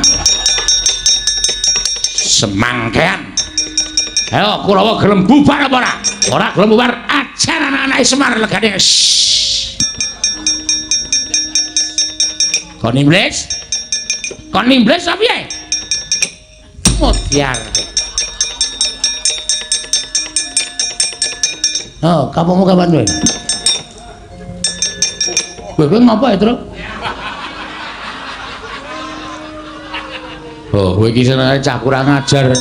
S1: Semangkean. Ayo Kurawa gelem bubar apa ora? Ora gelem bubar, ajar anak-anake Semar legane. Kon iblis? Kon iblis apa piye? Modyar. Oh, kapokmu kapan kowe? Kowe ngapa ya, Truk? Oh, kowe iki senengane cah kurang ajar.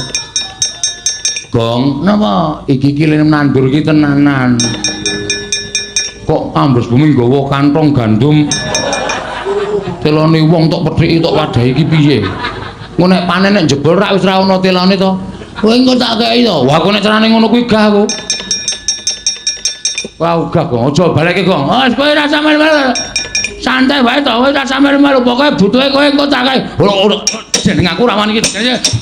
S1: Gong, napa iki iki nandur iki tenanan. Kok ambles bumi nggawa kantong gandum. Telone wong tok pedhiki tok wadahi iki piye? Engko nek panen nek jebol rak wis ra ono telone to. Kowe engko tak kei to. Wah, aku nek carane ngono kuwi gah aku. Wah, gah Gong, aja baleke Gong. Oh, kowe ora sampe melu. Santai wae to, kowe ora sampe melu. Pokoke butuhe kowe engko tak kei. Ora jeneng aku ra wani iki.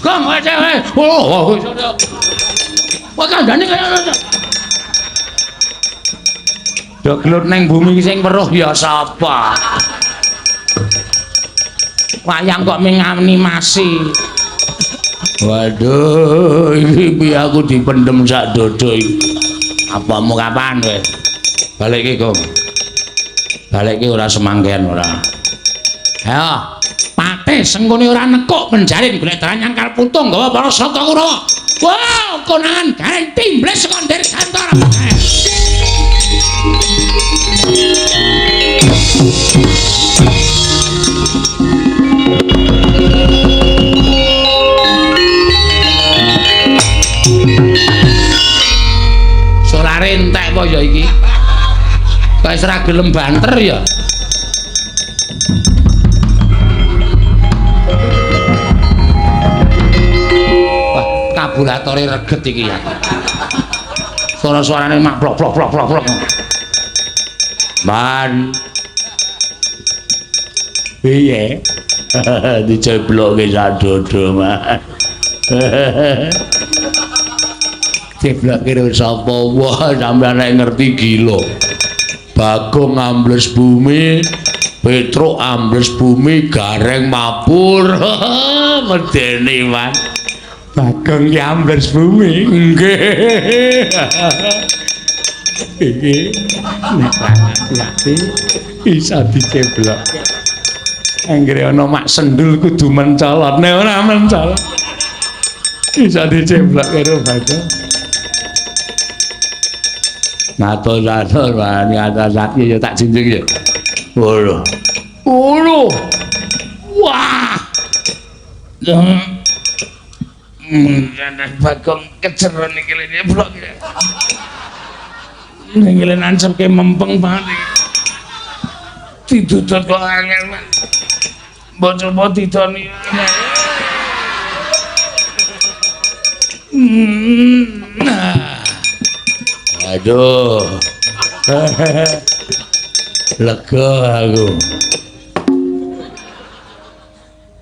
S1: Gong, kowe kowe. Oh, wah, kandhane kaya ngono. Do gelut ning bumi sing weruh ya sapa? Wayang kok ming animasi. Waduh, iki piye aku dipendem sak dodo iki. Apamu kapan kowe? Balik iki, Gong. Balik iki ora semangkean ora. Ayo, patih Sengkuni ora nekuk menjalin golek dalan nyangkal putung gawa para sata Kurawa. Wah, konangan gareng timbles saka Dirgantara. Solare entek apa ya iki? Kok wis ora gelem banter ya? Wah, kabulatore reget iki ya. Suara-suarane mak plok plok plok plok plok. Man. Piye? Diceblokke sak dodo, Man. Ceblokke karo sapa? Wah, sampeyan nek ngerti gila. Bagong ambles bumi, Petruk ambles bumi, Gareng mabur. Medeni, Man. Bagong ki ambles bumi. Nggih. Iki nek ati iso diceblokke. Anggere ana mak sendul kudu mencolot, nek ora mencolot iso diceblok karo Bagong. Matur-matur, Man, ngatas-atas ya tak junjung ya. Waduh. Waduh. Wah. Bagong kejeron iki lene blok. Ning nancepke mempeng banget iki. Didudut kok angel, Man. Mbok coba didoni. Nah. Aduh. Lega aku.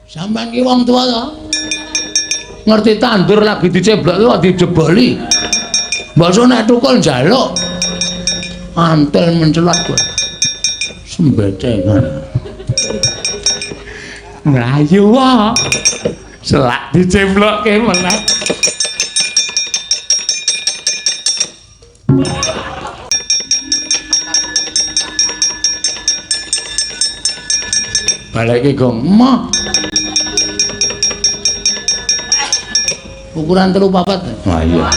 S1: Sampeyan ki wong tua to? Ngerti tandur lagi diceblok kok dijeboli. Mbok nek tukul njaluk. Antel mencelat kowe. Sembecengan. Mlayu wae. Selak diceblokke meneh. Baleke Gong, mah. Ukuran 3 4. Wah iya.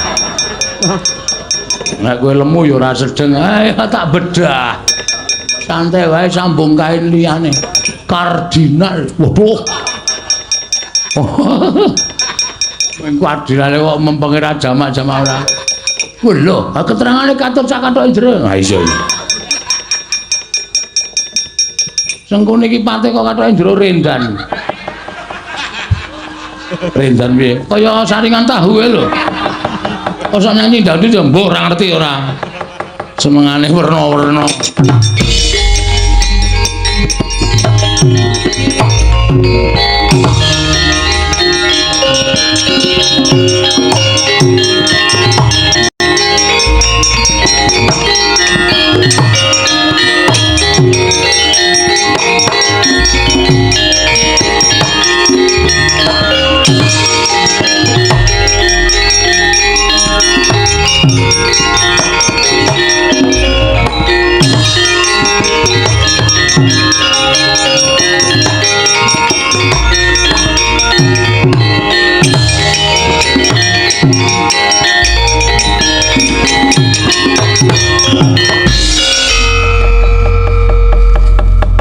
S1: Nek kowe lemu ya ora sedeng, ayo tak bedah. Santai wae sambung kain liyane. Kardinal. Waduh. Kardinale kok mempenge ra jamak-jamak ora. Wah lho, keterangane katut sak kathoke jero. Ha iya. Sengkuni iki pate kok kathoke jero rendan. Rendan piye? Kaya saringan tahu e lho. Kok nyanyi dangdut ya mbok ora ngerti ora. Senengane werna-werna.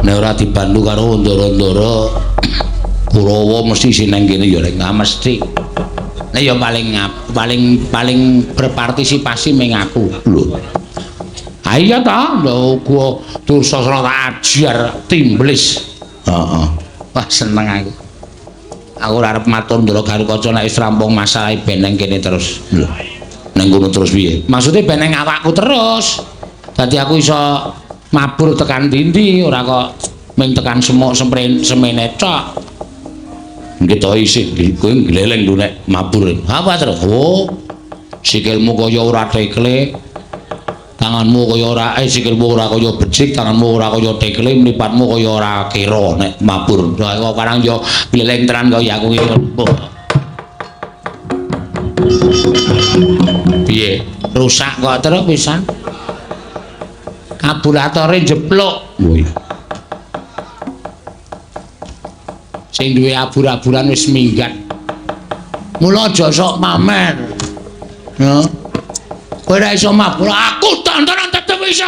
S1: Nek ora dibantu karo ndoro-ndoro Kurawa mesti sing nang kene ya rek mesti. Nek ya paling berpartisipasi ming aku lho. Ha iya ta, lho gua Dursasana tak ajar timblis. Heeh. Wah seneng aku. Aku ora arep matur ndoro Garukaca nek wis rampung masalahe ben nang kene terus. Lho. Nang kono terus piye? Maksude ben nang awakku terus. Dadi aku iso mabur tekan ndi-ndi ora kok ming tekan semok semene tok. Nggih to isih kowe gleleng lho nek mabur. Apa terus? Oh. Sikilmu kaya ora tekle. Tanganmu kaya ora sikilmu ora kaya becik, tanganmu ora kaya tekle, mripatmu kaya ora kira nek mabur. Lah kok karang yo gleleng tenan kaya aku iki. Rusak kok terus pisan. Karburatore jeplok. Woi. Sing duwe abur-aburan wis minggat. Mula aja sok pamer. Ya. Kowe ora iso mabur, aku tontonan tetep iso.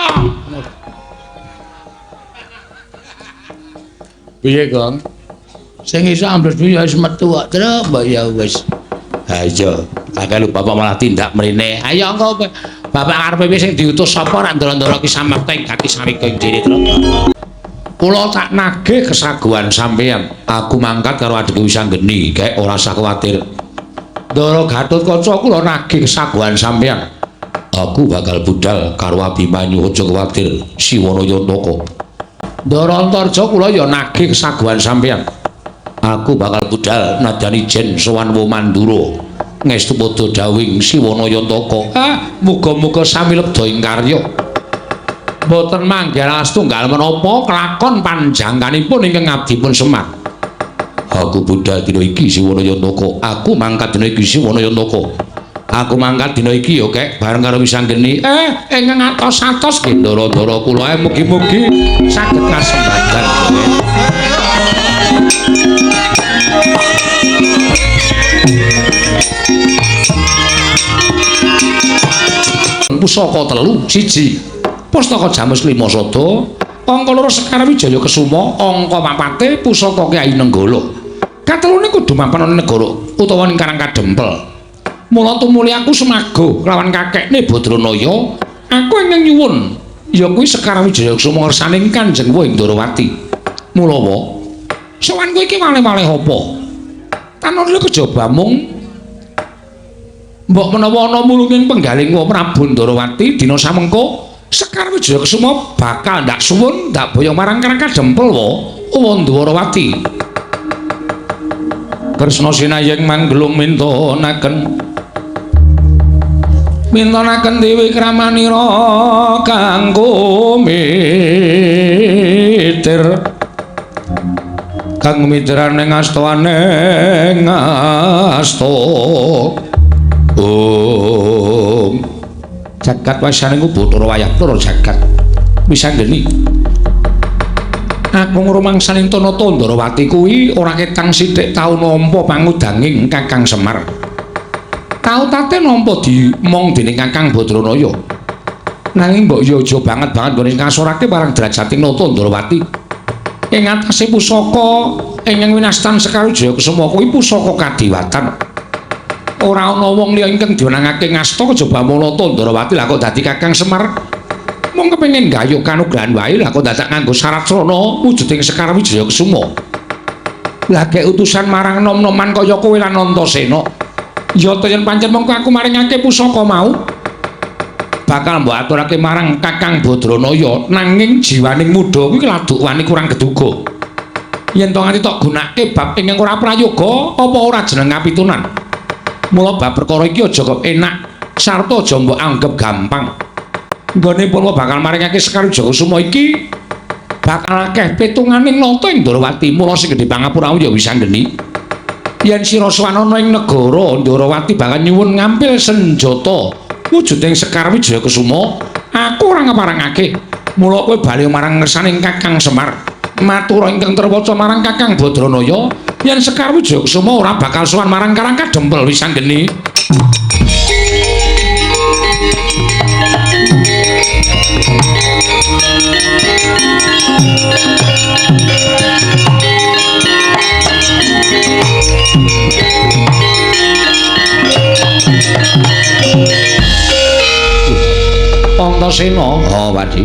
S1: Piye, Gong? Sing iso ambles ya wis metu kok, Truk, mbok ya wis. Ha iya, akeh lho bapak malah tindak mrene. Ayo engko bapak karepe piye sing diutus sapa rak ndoro-ndoro ki samekta ing gati sawika ing dhewe, Truk. Kula tak nagih kesaguhan sampeyan. Aku mangkat karo adikku Wisanggeni, gek ora usah kuwatir. Ndara Gatotkaca kula nagih kesaguhan sampeyan. Aku bakal budal karo Abimanyu, aja kuwatir, Siwana Yantaka. Ndara Antarja kula ya nagih kesaguhan sampeyan. Aku bakal budal nadyan ijen sowan Womandura. Ngestu padha dawing Siwana Yantaka. Ah, muga-muga sami lebda ing karya. Mboten manggih astunggal menapa kelakon panjangkanipun ingkang ngabdipun Semar. Aku budal dina iki Siwana Yantaka. Aku mangkat dina iki Siwana Yantaka. Aku mangkat dina iki ya kek bareng karo Wisanggeni. Ingkang atos-atos nggih ndara-ndara kula mugi-mugi saged kasembadan. Pusaka 3, 1 Pustaka Jamus 5 Sada, angka 2 Sekar Wijaya Kesuma, angka 4 pusaka Kyai Nenggala. Katelune kudu mapan ana negara utawa ning Karang Kadempel. Mula tumuli aku semago lawan kakekne Badranaya, aku ingkang nyuwun ya kuwi Sekar Wijaya Kesuma ngersaning Kanjeng Ndrawati. Mula wa sowanku iki waleh-waleh apa? Tanurle kejaba mung mbok menawa ana mulunging penggaling wa Prabu Ndrawati dina samengko Sekar Wijaya Kesuma bakal ndak suwun ndak boyong marang Karang Kadempel wa Ndrawati. Kresna sinayeng manggelung mintonaken mintonaken dewi kramanira kanggo mitir kang mitirane ngastawane ngasta. Om jagat wasaning Bathara wayah loro jagat Wisanggeni. Aku ngrumangsani Tanata Ndrawati kuwi ora ketang sithik tau nampa pangudanging Kakang Semar. Tau tate nampa dimong dening Kakang Badranaya. Nanging mbok ya aja banget-banget nggone ngasorake marang derajating Nata Ndrawati. Ing atase pusaka ingkang winastan Sekar Wijaya Kesuma kuwi pusaka kadiwatan. Ora ana wong liya ingkang diwenangake ngasta kejaba Nata Ndrawati lah kok dadi Kakang Semar. Mung kepengin gayuh kanugrahan wae lah kok dadak nganggo syarat srana wujuding Sekar Wijaya Kesuma. Lah gek utusan marang nom-noman kaya kowe lan Antasena. Ya ta yen pancen mengko aku maringake pusaka mau bakal mbok aturake marang Kakang Badranaya, nanging jiwaning muda kuwi laduk wani kurang geduga. Yen to nganti tok gunake bab ingkang ora prayoga apa ora jeneng kapitunan. Mula bab perkara iki aja kok enak sarta aja mbok anggep gampang. Nggone pun bakal maringake Sekar Wijaya Kesuma iki bakal akeh pitunganing nata ing Ndrawati. Mula sing gedhe pangapuramu ya Wisanggeni. Yen sira sowan ana ing negara Ndrawati bakal nyuwun ngampil senjata wujuding Sekar Wijaya Kesuma, aku ora ngeparengake. Mula kowe bali marang ngersaning Kakang Semar. Matur ingkang terwaca marang Kakang Badranaya yen Sekar Wijaya Kesuma ora bakal sowan marang Karang Kadempel Wisanggeni. Antasena, oh Wadi.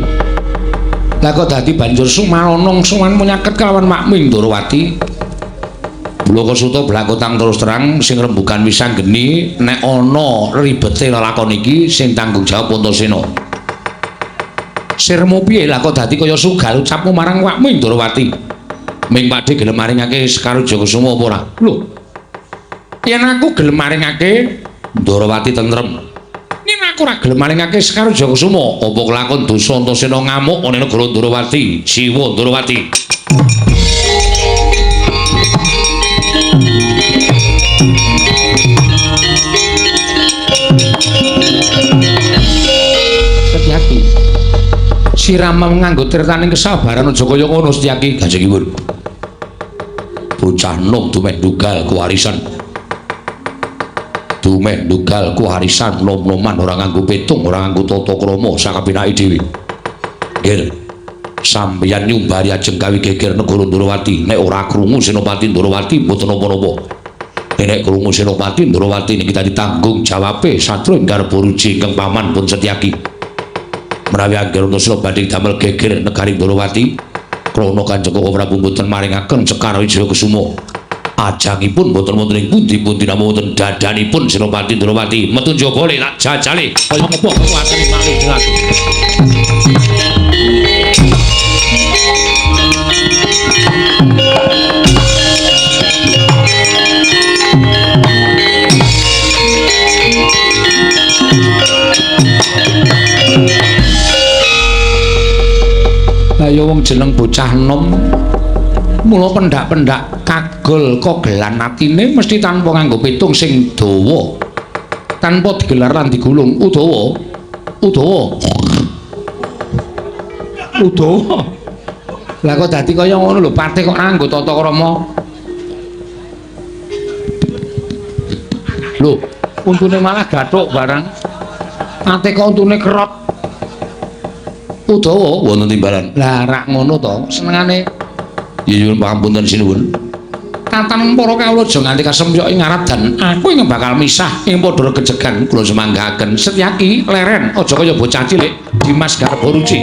S1: Lah kok dadi banjur sumanonong sowan munyaket kelawan makmu ing Ndrawati. Blaka Suta blakotang terus terang sing rembugan Wisanggeni nek ana ribete lelakon iki sing tanggung jawab Antasena. Sirmu piye lah kok dadi kaya sugal ucapmu marang wakmu ing Ndrawati. Ming Pakdhe gelem maringake Sekar Wijaya Kesuma apa ora? Lho. Yen aku gelem maringake Ndrawati tentrem. Yen aku ora gelem maringake Sekar Wijaya Kesuma, apa kelakon dosa Antasena ngamuk ana negara Ndrawati, Siwa Ndrawati. Siram nganggo tirtaning kesabaran aja kaya ngono Setyaki. Kanjengipun. Bocah nom dumeh ndugal kewarisan. Dumeh ndugal kewarisan nom-noman ora nganggo petung, ora nganggo tata krama sakapenake dhewe. Nggih. Sampeyan nyumbari ajeng gawe geger negara Ndorowati. Nek ora krungu Senopati Ndorowati mboten napa-napa. Nek krungu Senopati Ndorowati niki dadi tanggung jawabe satru ingkang Garba-Ruci ingkang paman pun Setyaki. Menawi angger Antasena badhe damel geger negari Ndorowati, krana Kanjeng Koko Prabu mboten maringaken Sekar Wijaya Kusuma. Ajangipun mboten wonten ing pundi-pundi namung wonten dadanipun Senopati Ndorowati. Metu njaba le tak jajale kaya ngapa kekuatane malih jelas. Ayo wong jeneng bocah enom mula pendak-pendak kagol kogelan atine mesti tanpa nganggo pitung sing dawa, tanpa digelar lan digulung. Udawa, udawa, udawa. Lah kok dadi kaya ngono lho, patih kok nganggo tata krama. Lho, untune malah gathuk barang. Patih kok untune kerot. Udawa wonten timbalan. Lah rak ngono to, senengane. Ya nyuwun pangapunten sinuwun. Tatanan para kawula aja nganti kasempyok ing ngarep dan aku ing bakal misah ing padha regejegan kula semanggaken. Setyaki leren aja kaya bocah cilik Dimas Garba-Ruci.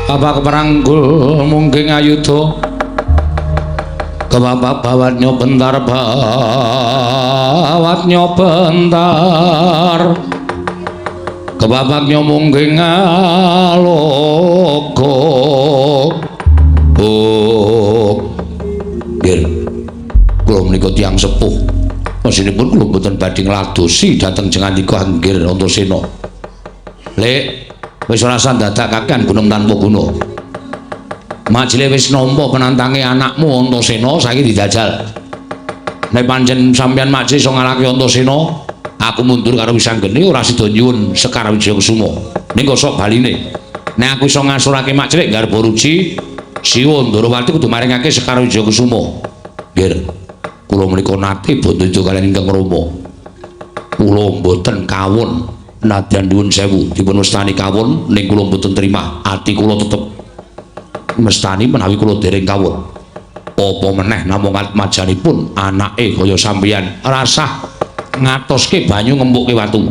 S1: Bapak keperanggul mungkin ayuda kebapak bawatnya bentar bawatnya bentar kebabaknya mungkin ngalogo. Oh nggih, kula menika tiyang sepuh mesinipun kula mboten badhe ngladosi dhateng jengandika Anggir Antasena. Lek wis ora usah dadak kakean gunung tanpa guna. Majile wis nampa penantange anakmu Antasena saiki dijajal. Nek pancen sampeyan Makcil iso ngalahke Antasena, aku mundur karo Wisanggeni ora sida nyuwun Sekar Wijaya Kusuma. Ning kosok baline. Nek aku iso ngasurake Makcil Garba-Ruci, Siwa Ndorowati kudu maringake Sekar Wijaya Kusuma. Nggih. Kula menika nate bandha kaliyan ingkang Rama. Kula mboten kawon. Nadyan nyuwun sewu dipun wastani kawon ning kula mboten terima. Ati kula tetep mestani menawi kula dereng kawon. Apa meneh namung atmajanipun anake kaya sampeyan rasah ngatoske banyu ngempukke watu.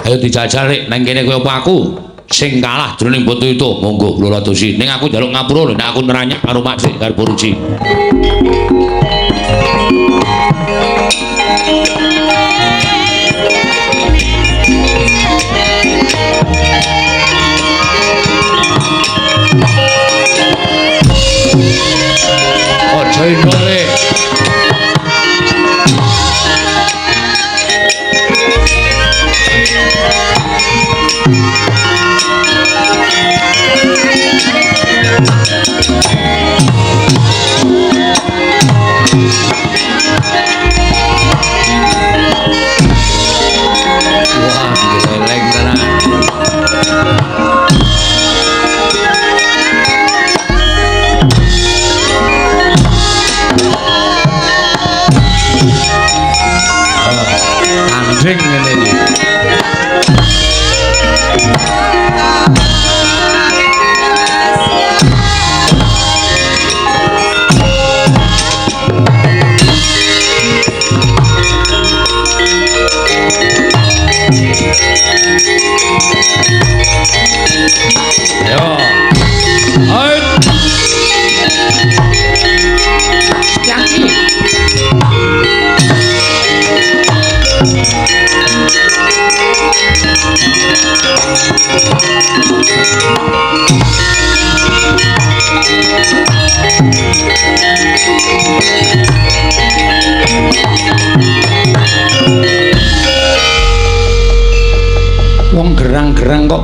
S1: Ayo dijajal rek nang kene kowe apa aku sing kalah jroning batu itu. Monggo kula ladosi. Ning aku njaluk ngapura lho nek aku neranyak karo Makcik Garba-Ruci. Aja indole.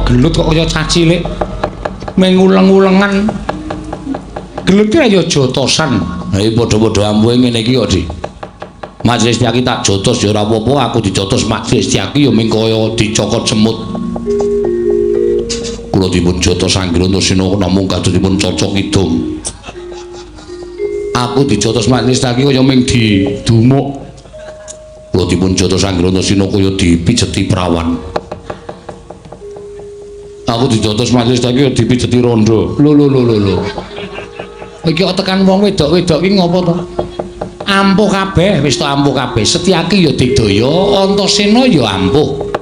S1: Gelut kok kaya cah cilik. Menguleng-ulengan. Gelut ki ya jotosan. Ha iki padha-padha ampuhe ngene iki kok, Dik. Majelis Setyaki tak jotos ya ora apa-apa, aku dijotos Majelis Setyaki ya ming kaya dicokot semut. Kula dipun jotos Anggir Antasena namung kados dipun cocok kidung. Aku dijotos Majelis Setyaki kaya ming didumuk. Kula dipun jotos Anggir Antasena kaya dipijeti prawan. Aku dijotos Majelis Setyaki kaya dipijeti rondo. Lho lho lho lho lho. Iki kok tekan wong wedok-wedok iki ngopo to? Ampuh kabeh, wis to ampuh kabeh. Setyaki ya digdaya, Antasena ya ampuh.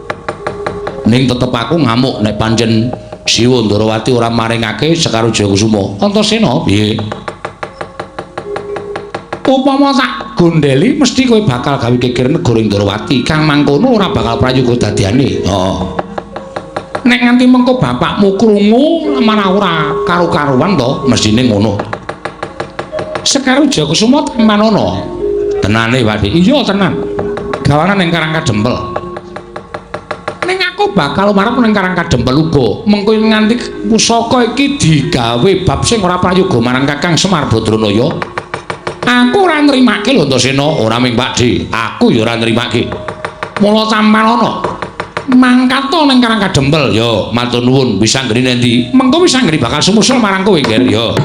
S1: Ning tetep aku ngamuk nek pancen Siwa Ndarawati ora maringake Sekar Wijaya Kusuma. Antasena piye? Upama tak gondeli mesti kowe bakal gawe geger negara Ndarawati. Kang mangkono ora bakal prayoga dadiane. Heeh. Nek nganti mengko bapakmu krungu malah ora karu-karuan to, mestine ngono. Sekar Wijaya Kusuma tampanana. Tenane, Pak Dik. Iya, tenan. Gawanan ning Karang Kadempel. Ning aku bakal marep ning Karang Kadempel uga. Mengko nganti pusaka iki digawe bab sing ora prayoga marang Kakang Semar Badranaya. Aku ora nrimake lho Antasena, ora ming Pak Dik. Aku ya ora nrimake. Mula tampanana. Mangkata ning Karang Kadempel. Ya, matur nuwun. Wis anggere endi? Mengko wis anggere bakal sumusul marang kowe, Ger. Ya.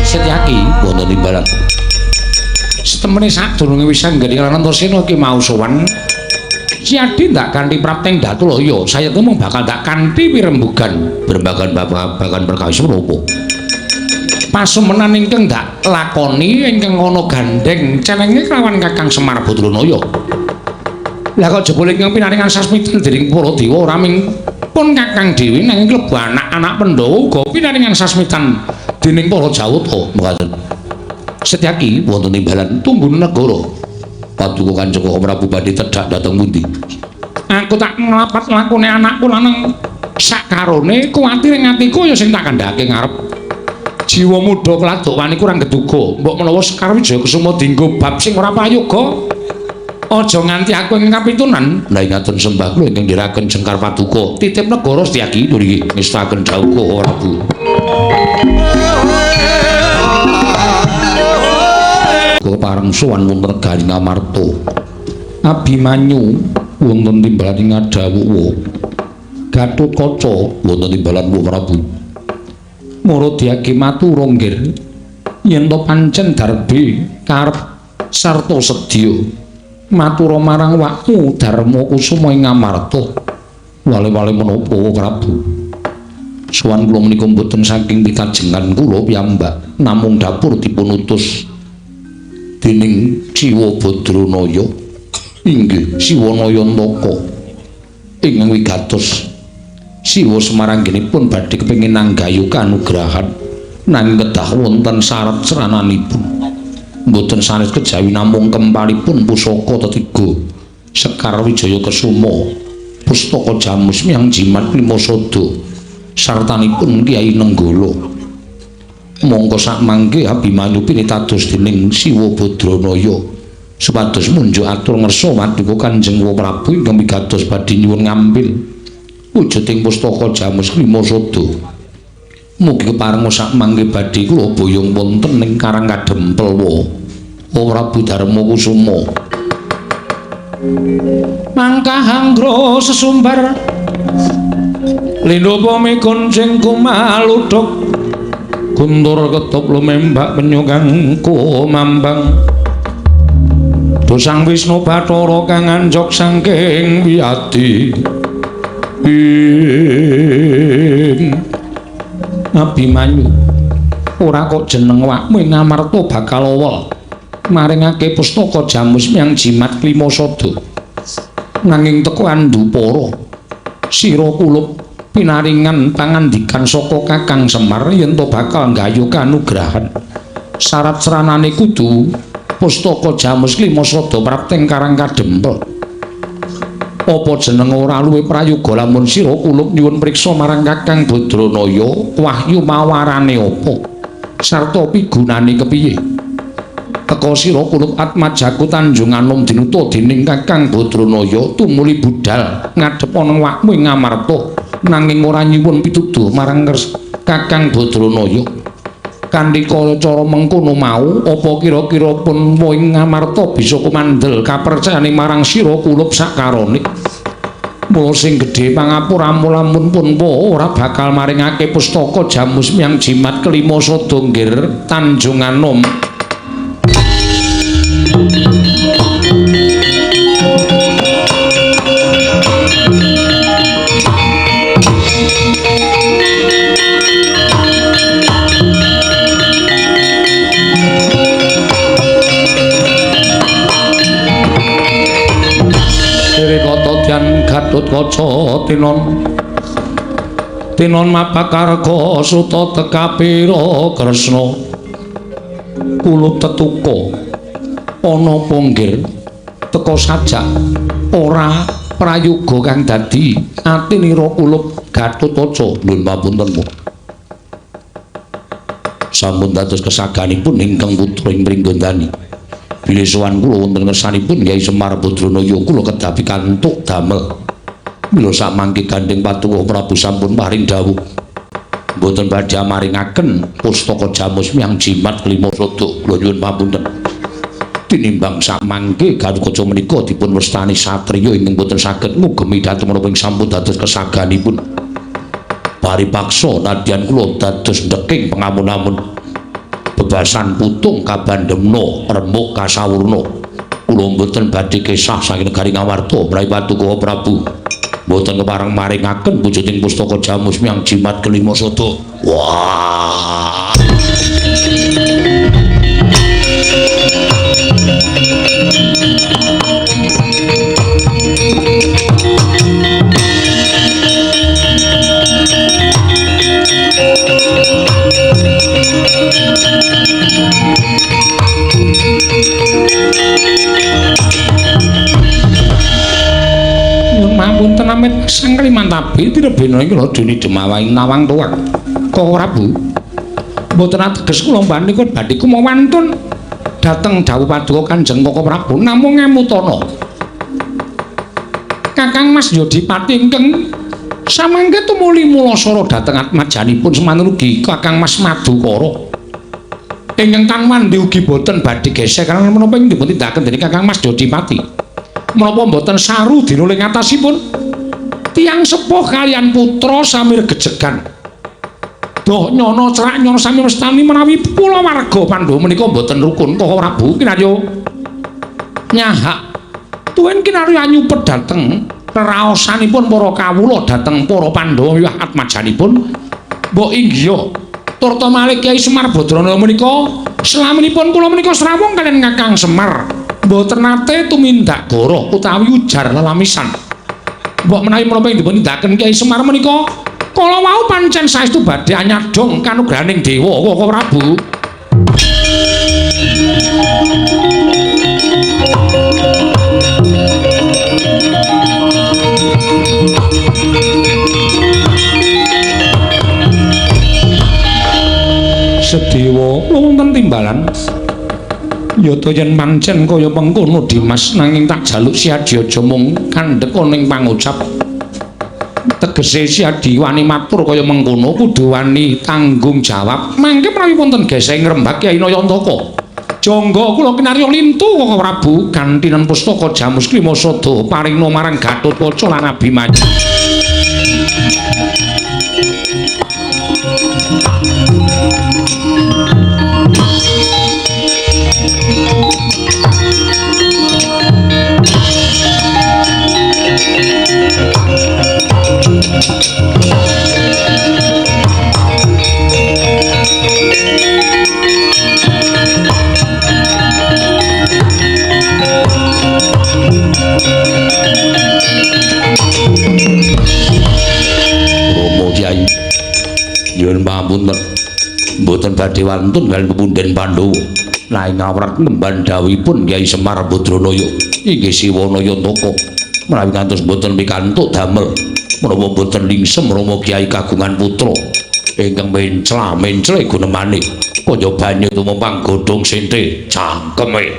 S1: Setyaki wonten timbalan. Setemene sadurunge wis anggene lan Antasena iki mau sowan Siadi ndak kanthi prapting Datulaya, sayekte mung bakal ndak kanthi pirembugan berbagan babagan perkawis menapa. Pasumenan ingkang ndak lakoni ingkang ana gandheng cenenge kelawan Kakang Semar Badranaya. Lah kok jebul ingkang pinaringan sasmita dening para dewa ora ming pun Kakang dhewe nanging klebu anak-anak Pandhawa uga pinaringan sasmitan dening para Jawata. Mekaten. Setyaki wonten timbalan tunggun negara. Paduka Kanjeng Prabu badhe tedhak dhateng pundi? Aku tak nglapat lakune anakku lanang sakarone kuwatir ing atiku ya sing tak kandhake ngarep. Jiwa muda keladuk wani kurang geduga. Mbok menawa Sekar Wijaya Kusuma dienggo bab sing ora prayoga. Aja nganti aku ing kapitunan. Lah ingaten sembah kula ingkang ndherekaken jengkar paduka. Titip negara Setyaki nggih ngestaken dawuh Prabu. Kepareng sowan wonten Garing Amarta. Abimanyu wonten timbalan ing Adawuwa. Gatotkaca wonten timbalan Wa Prabu. Maradiake matur nggir yen to pancen darbe karep sarta sedya. Matura marang wakmu Darma Kusuma ing Amarta. Wale-wale menapa Prabu? Sowan kula menika mboten saking pitajengan kula piyambak, namung dapur dipun utus dening Siwa Badranaya. Inggih Siwa Nayantaka ingkang wigatos. Siwa Semaranggenipun badhe kepengin nanggayu kanugrahan nanging kedah wonten syarat serananipun. Mboten sanes kejawi namung kempalipun pusaka tetiga Sekar Wijaya Kesuma, pustaka Jamus Miang Jimat Limasada sartanipun Kyai Nenggala. Mongko sakmangke Abimanyu pinitados dening Siwa Badranaya supados munjuk atur ngersa paduka Kanjeng Prabu ingkang wigatos badhe nyuwun ngambil wujuding pustaka Jamus Limasada. Mugi kepareng sakmangke badhe kula boyong wonten ing Karang Kadempel wa Prabu Darma Kusuma. Mangkah anggra sesumbar lindha mikoncing kumaluduk guntur ketop lumembak penyu kang kumambang Dosang Wisnu Bathara kang anjog saking wiyadi ing Abimanyu. Ora kok jeneng awakmu ing Ngamarta bakal owel maringake pustaka Jamus Miang Jimat Klimasada. Nanging teko andupara sira kulup pinaringan pangandikan saka Kakang Semar yen to bakal nggayuh kanugrahan. Syarat seranane kudu pustaka Jamus Klimasada prapteng Karang Kadempel. Apa jeneng ora luwih prayoga lamun sira kulup nyuwun priksa marang Kakang Badranaya wahyu mawarane apa sarta pigunane kepiye? Teka sira kulup atmajaku Tanjung Anom dinuta dening Kakang Badranaya tumuli budhal ngadhep ana awakmu ing Ngamarta nanging ora nyuwun pituduh marang Kakang Badranaya. Kanthi cara mengkono mau apa kira-kira pun ing Ngamarta bisa kumandel kapercayane marang sira kulup sakarone? Mula sing gedhe pangapuramu lamun pun ora bakal maringake pustaka Jamus Miang Jimat Klimasada nggir Tanjung Anom. Gatotkaca tinon tinon mapakarga suta tekapira Kresna kulup tetuka ana ponggir teka sajak ora prayoga kang dadi atinira kulup Gatotkaca. Nuwun papunten mu sampun dados kesaganipun ingkang putra ing Pringgondani. Bilih sowan kula wonten ngersanipun Kyai Semar Badranaya kula kedah pikantuk damel. Mila samangke gandheng Patuko Prabu sampun paring dawuh mboten badhe maringaken pustaka Jamus Miang Jimat Klimasada. Kula nyuwun pamunten. Tinimbang samangke Gatotkaca menika dipun wastani satriya ingkang boten saged ngugemi dhateng menapa ing sampun dados kesaganipun. Paripaksa nadyan kula dados ndeking pengamun-amun bebasan putung kabandemna remuk kasawurna. Kula mboten badhe kesah saking negari Ngamarta menawi Patuko Prabu mboten kepareng maringaken wujuding pustaka Jamus Miang Jimat Klimasada. Wah. Mapunten amit sang Kalimantabi tirebena iki lho dene demawaing nawang tuwak. Kok Prabu mboten ateges kula mbanikun badhe kumawantun dhateng dawuh paduka Kanjeng Koko Prabu namung ngemutana. Kakang Mas Yodipati ingkang samangke tumuli mulasara dhateng atmajanipun semanten ugi Kakang Mas Madukara. Ingkang kang wandi ugi boten badhe gesek karena menapa ing dipun tindakaken dening Kakang Mas Yodipati. Menapa mboten saru dinuling atasipun tiyang sepuh kalian putra samir gejegan doh nyono cerak nyono sami mestani menawi kulawarga Pandhawa menika mboten rukun. Koko Prabu kinarya nyahak tuwin kinarya nyupet dhateng reraosanipun para kawula dhateng para Pandhawa wiwah atmajanipun mbok inggiha turta malih Kyai Semar Badranaya menika selaminipun kula menika srawung kalian Kakang Semar mboten nate tumindak goroh utawi ujar lelamisan. Mbok menawi menapa ing dipun tindakaken Kyai Semar menika kala wau pancen saestu badhe anyadong kanugrahaning dewa Koko Prabu. Sedewa wonten timbalan Yata yen pancen kaya mengkono Dimas nanging tak jaluk Siadi aja mung kandhek ana ing pangucap. Tegese Siadi wani matur kaya mengkono kudu wani tanggung jawab. Mangke menawi wonten geseh ngrembak Kyai Nayantaka. Jangga kula kinarya lintu Koko Prabu gantinen pustaka Jamus Klimasada paringna marang Gatotkaca lan Abimanyu. badhe wantun kaliyan pepunden Pandhawa. Nanging awrat ngemban dawuhipun Kyai Semar Badranaya inggih Siwana Yantaka menawi ngantos boten pikantuk damel menapa boten lingsem Rama Kyai kagungan putra ingkang mencla-mencle gunemane kaya banyu tumempang godhong sente cangkeme.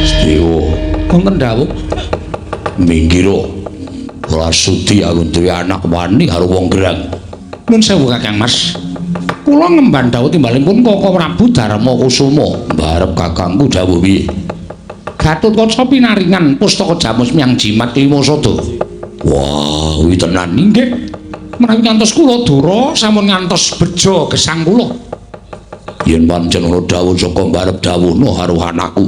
S1: Sedewa wonten dawuh minggiro ora sudi aku duwe anak wani karo wong gerang. Nuwun sewu Kakang Mas, kula ngemban dawuh timbalipun Koko Prabu Darma Kusuma. Mbarep kakangku dawuh piye? Gatotkaca pinaringan pustaka jamus miyang jimat lima sada. Wah, kuwi tenan inggih. Menawi ngantos kula dura sampun ngantos bejo gesang kula. Yen pancen ana dawuh saka mbarep dawuhna karo anakku.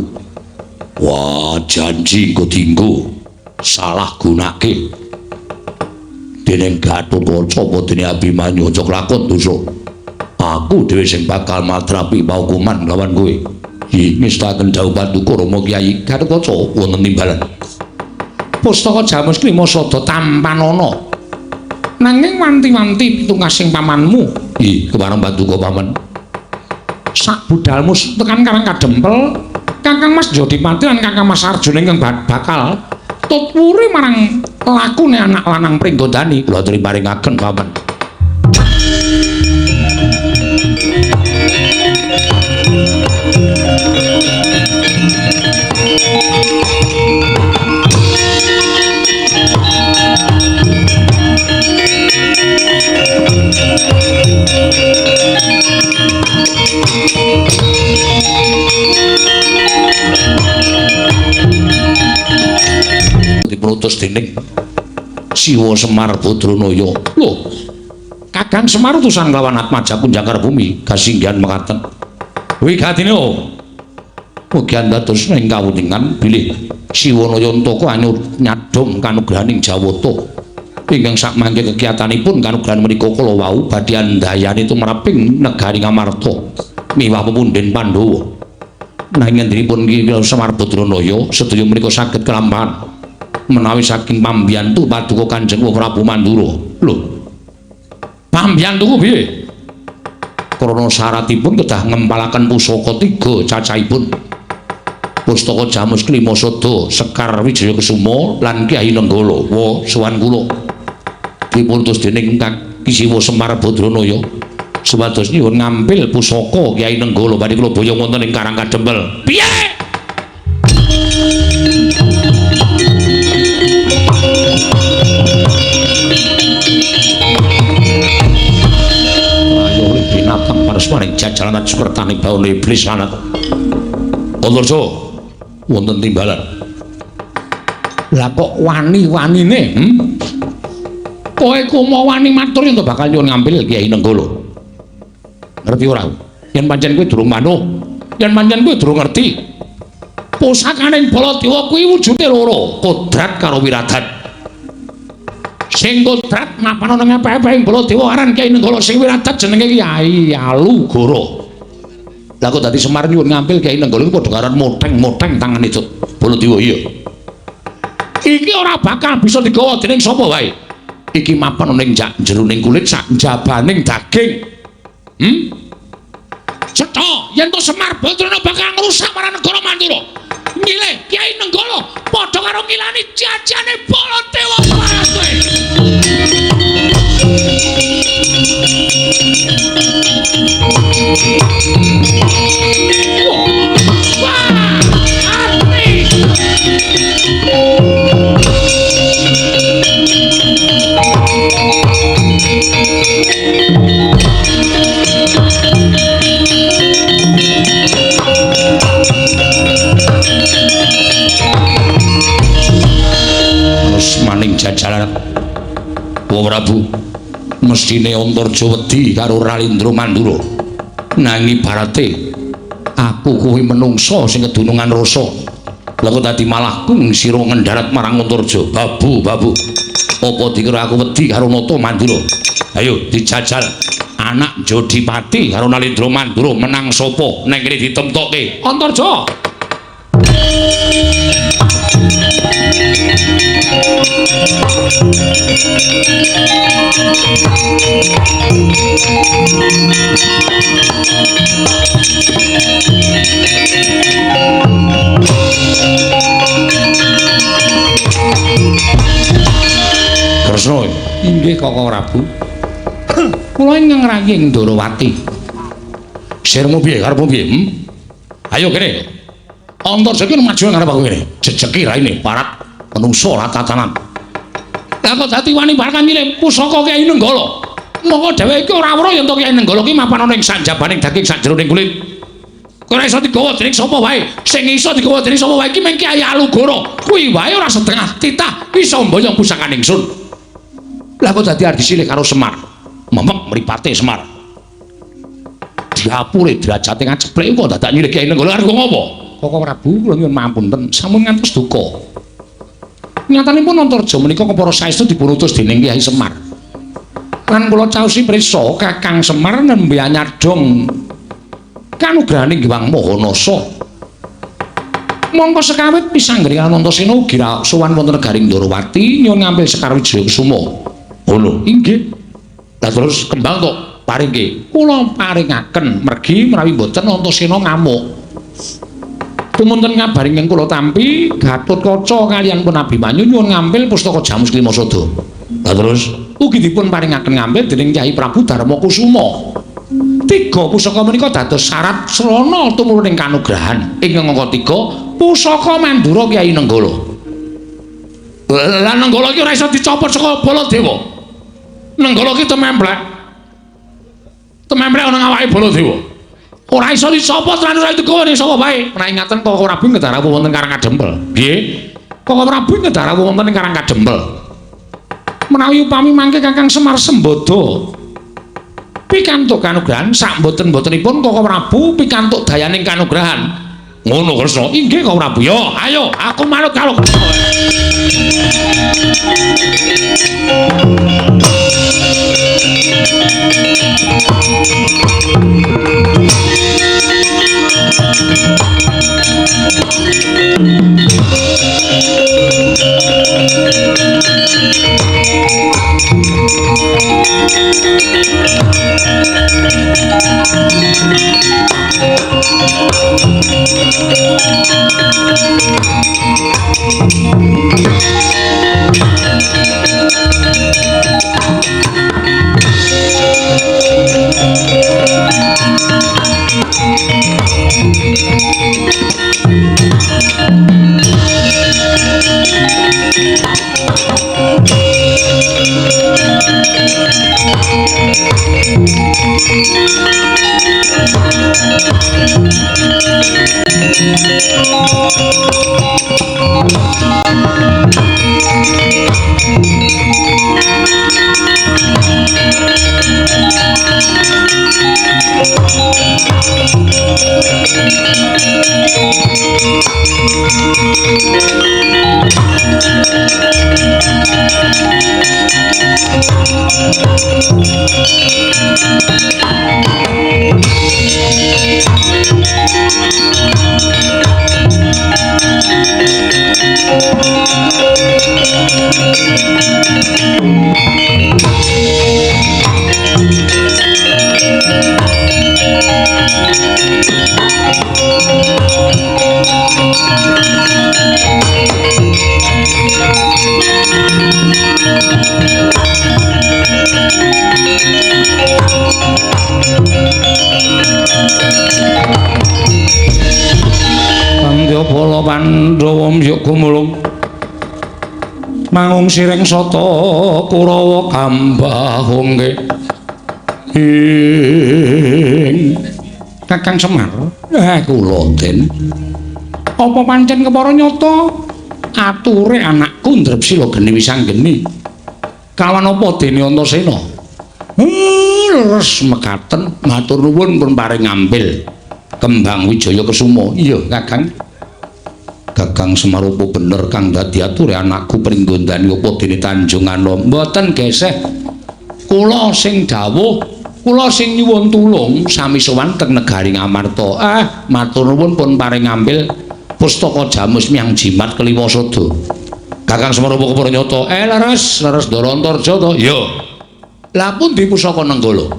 S1: Wah, janji engko dienggo salah gunake. Dening Gatotkaca apa dene Abimanyu aja kelakon dosa. Aku dhewe sing bakal matrapi paukuman lawan kowe. Ngestaken dawuh paduka Rama Kyai Gatotkaca wonten timbalan. Pustaka Jamus Klima Sada tampanana. Nanging wanti-wanti pitungkasing pamanmu. Ih, kepareng paduka paman. Sak budalmu tekan Karang Kadempel, Kakang Mas Jodipati lan Kakang Mas Arjuna ingkang bakal tutwuri marang lakune anak lanang Pringgondani. Kula aturi paringaken paman. Dipunutus dening Siwa Semar Badranaya. Lho, Kakang Semar utusan lawan Atmaja Kunjangkar Bumi kasinggihan mekaten. Wigatine mugi andados ing kawuningan bilih Siwana Yantaka nyadhong kanugrahaning Jawata. Ingkang sakmangke kekiyatanipun kanugrahan menika kala wau badhe andayani tumraping negari Ngamarta miwah pepunden Pandhawa. Nanging ngendinipun Ki Semar Badranaya sedaya menika saged kelampahan menawi saking pambiyantu paduka Kanjeng Prabu Mandura. Lho, pambiyantu ku piye? Krana syaratipun kedah ngempalaken pusaka tiga cacahipun. Pustaka Jamus Klima Sada, Sekar Wijaya Kesuma lan Kyai Nenggala. Wa sowan kula. Dipuntus dening Kang Siwa Semar Badranaya supados nyuwun ngampil pusaka Kyai Nenggala badhe kula boyong wonten ing Karang Kadempel. Piye? Ayo binatang parasmaning jajalan sukertaning bawana iblis lanat. Antarja wonten timbalan. Lah kok wani-wanine, Kowe kumo wani matur yen bakal nyuwun ngambil Kyai Nenggala. Ngerti ora? Yen pancen kowe durung manut, yen pancen kowe durung ngerti. Pusakaning Baladewa kuwi wujude loro, kodrat karo wiradat. Sing kodrat mapan ana ngepeh-epehing Baladewa aran Kyai Nenggala, sing wiradat jenenge Kyai Alugoro. Lah kok dadi Semar nyuwun ngampil Kyai Nenggala iku padha karo moteng-moteng tangane Baladewa iya. Iki ora bakal bisa digawa dening sapa wae. Iki mapan ana ing jeroning kulit sak njabaning daging. Cetha yen to Semar Badrana bakal ngrusak marang negara Mandura. Nyilih Kyai Nenggala padha karo ngilani jajane Baladewa kowe. Wah, ati. Terus maning jajaran Wa Prabu. Mesthine Antarja wedi karo Ralindra Mandura. Nanging ibarate aku kuwi menungsa sing kedunungan rasa. Lah kok dadi malah kung sira ngendharat marang Antarja. Babu, babu. Apa dikira aku wedi karo Nata Mandura? Ayo dijajal. Anak Jodipati karo Nalindra Mandura menang sapa? Neng kene ditemtokke. Antarja. Kresna, inggih Kakang Prabu. Kula ingkang ngrayi ing Ndorowati. Sirmu piye karepmu piye? Ayo kene. Antarja iki maju ngarep aku kene. Jejeki raine parat menungso ora tatanan. Lah kok dadi wani barang nyilih pusaka Kyai Nenggala. Monggo dheweke iki ora weruh yen to Kyai Nenggala ki mapan ana ing sanjabaning daging sajroning kulit. Ora iso digawa dening sapa wae. Sing iso digawa dening sapa wae iki mung Kyai Alugoro. Kuwi wae ora setengah titah iso mboyong pusakane ingsun. Lah kok dadi arep disilih karo Semar. Memek mripate Semar. Diapure derajate ngaceplek kok dadak nyilih Kyai Nenggala arep ngopo? Koko Prabu kula nyuwun mapunten sampun ngantos duka. Nyatanipun Antarja menika kepara saestu dipunutus dening Kyai Semar. Lan kula caosi prisa Kakang Semar nembe anyadong kanugrahaning Hyang Maha Nasa. Mongko sekawit pisanggring Anantasena ugi sowan wonten negaring Ndorowati nyuwun ngampil Sekar Wijaya Kusuma. Ngono. Inggih. Lah terus kembang tok paringke. Kula paringaken mergi menawi mboten Antasena ngamuk. Tumunten kabar ingkang kula tampi Gatotkaca kaliyan pun Abimanyu nyuwun ngampil pustaka Jamus Klimasada. Lah terus ugi dipun paringaken ngampil dening Kyai Prabu Darma Kusuma. Tiga pusaka menika dados syarat srana tumurun ing kanugrahan. Ingkang angka 3 pusaka Mandura Kyai Nenggala. Lah Nenggala iki ora iso dicopot saka Baladewa. Nenggala iki tememplek. Tememplek ana awake Baladewa. Ora iso dicopot lan ora digawa ning sapa wae. Menawi ngaten Koko Prabu ngedah rawuh wonten Karang Kadempel. Piye? Koko Prabu ngedah rawuh wonten ing Karang Kadempel. Menawi upami mangke Kakang Semar Sembada pikantuk kanugrahan sak mboten-mbotenipun Koko Prabu pikantuk dayaning kanugrahan. Ngono Kresna. Inggih Koko Prabu. Yo, ayo aku manut karo Kresna. Pandya Pandhawa mbyuk gumulung mangung sireng sata Kurawa kambahungke ing Kakang Semar. Kula Den, apa pancen kepara nyata ature anakku Ndrepsila geni wisanggeni kawan apa dene Antasena? Leres mekaten matur nuwun pun paring ngambil Kembang Wijaya Kesuma. Iya, Kakang. Kakang Semar apa bener kang dadi ature anakku Pringgondani apa dene Tanjung Anom? Mboten geseh. Kula sing dawuh, kula sing nyuwun tulung sami sowan teng negari Ngamarta. Ah, matur nuwun pun paring ngambil pustaka Jamus Miang Jimat Kliwa Sada. Kakang Semar apa kepara nyata? Leres, leres Ndara Antarja to? Iya. Lah pundi pusaka Nenggala?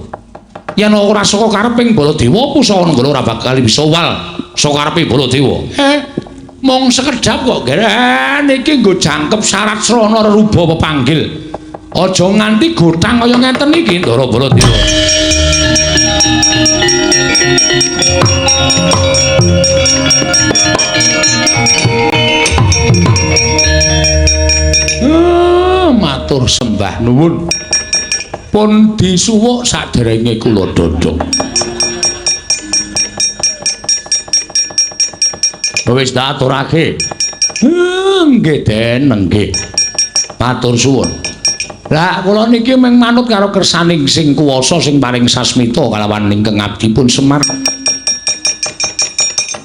S1: Yen ora saka kareping Baladewa, pusaka Nenggala ora bakal bisa wal saka karepe Baladewa. Mung sekedhap kok, niki nggo jangkep syarat srana reruba pepanggil. Aja nganti gothang kaya ngeten iki Ndara Baladewa. Matur sembah nuwun. Pun disuwuk saderenge kula dhodhong. Wis tak aturake. Nggih, Den, nggih. Matur suwun. Lah kula niki mung manut karo kersaning sing kuwasa sing paring sasmita kalawan ingkang abdipun Semar.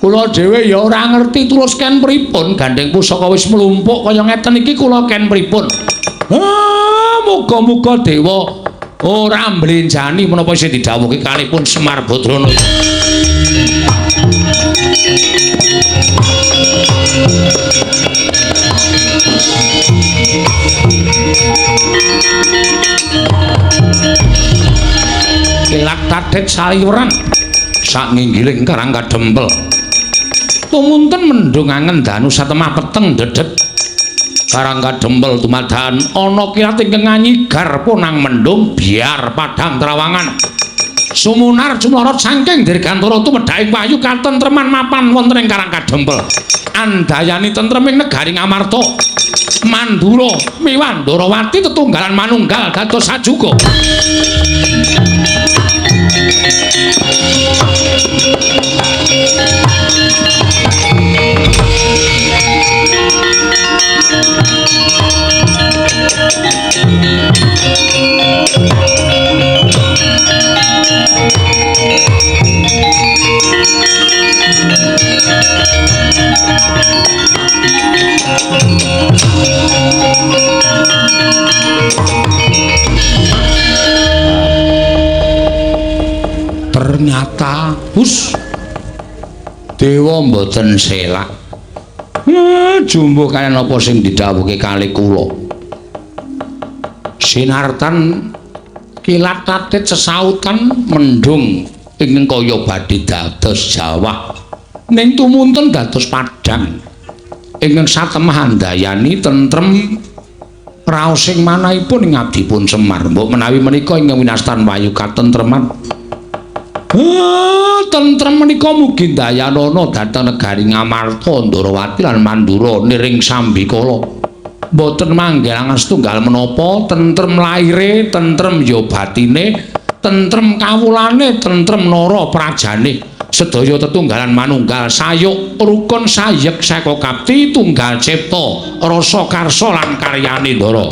S1: Kula dhewe ya ora ngerti tulus ken pripun gandeng pusaka wis mlumpuk kaya ngeten iki kula ken pripun. Muga-muga dewa ora mblenjani menapa isih didhawuhke kalipun Semar Badrana. Kilat tadet saliweran sak nginggiling Karang Kadempel. Tumunten mendung angen danu satemah peteng dedet. Karang Kadempel dumadakan ana kilat ingkang nganyigar punang mendung biar padang trawangan. Sumunar cumlorot saking dirgantara tumedhaking wahyu katentreman mapan wonten ing Karang Kadempel. Andayani tentreming negari Ngamarta. Mandura miwah Ndorowati tetunggalan manunggal dados sajuga. Ternyata hus dewa mboten selak. Jumbuh kaliyan apa sing didhawuhke kali kula. Sinartan kilat tatit sesautan mendung ingkang kaya badhe dados jawah ning tumunten dados padhang ingkang satemah andayani tentrem raosing manahipun ing abdipun Semar. Mbok menawi menika ingkang winastan wahyu katentreman. Tentrem menika mugi ndayanana dhateng negari Ngamarta, Ndorowati lan Mandura niring sambikala. Mboten manggelangan setunggal menapa, tentrem laire, tentrem ya batine, tentrem kawulane, tentrem nara prajane. Sedaya tetunggalan manunggal sayuk rukun sayek saka kapti tunggal cipta rasa karsa lan karyane Ndara.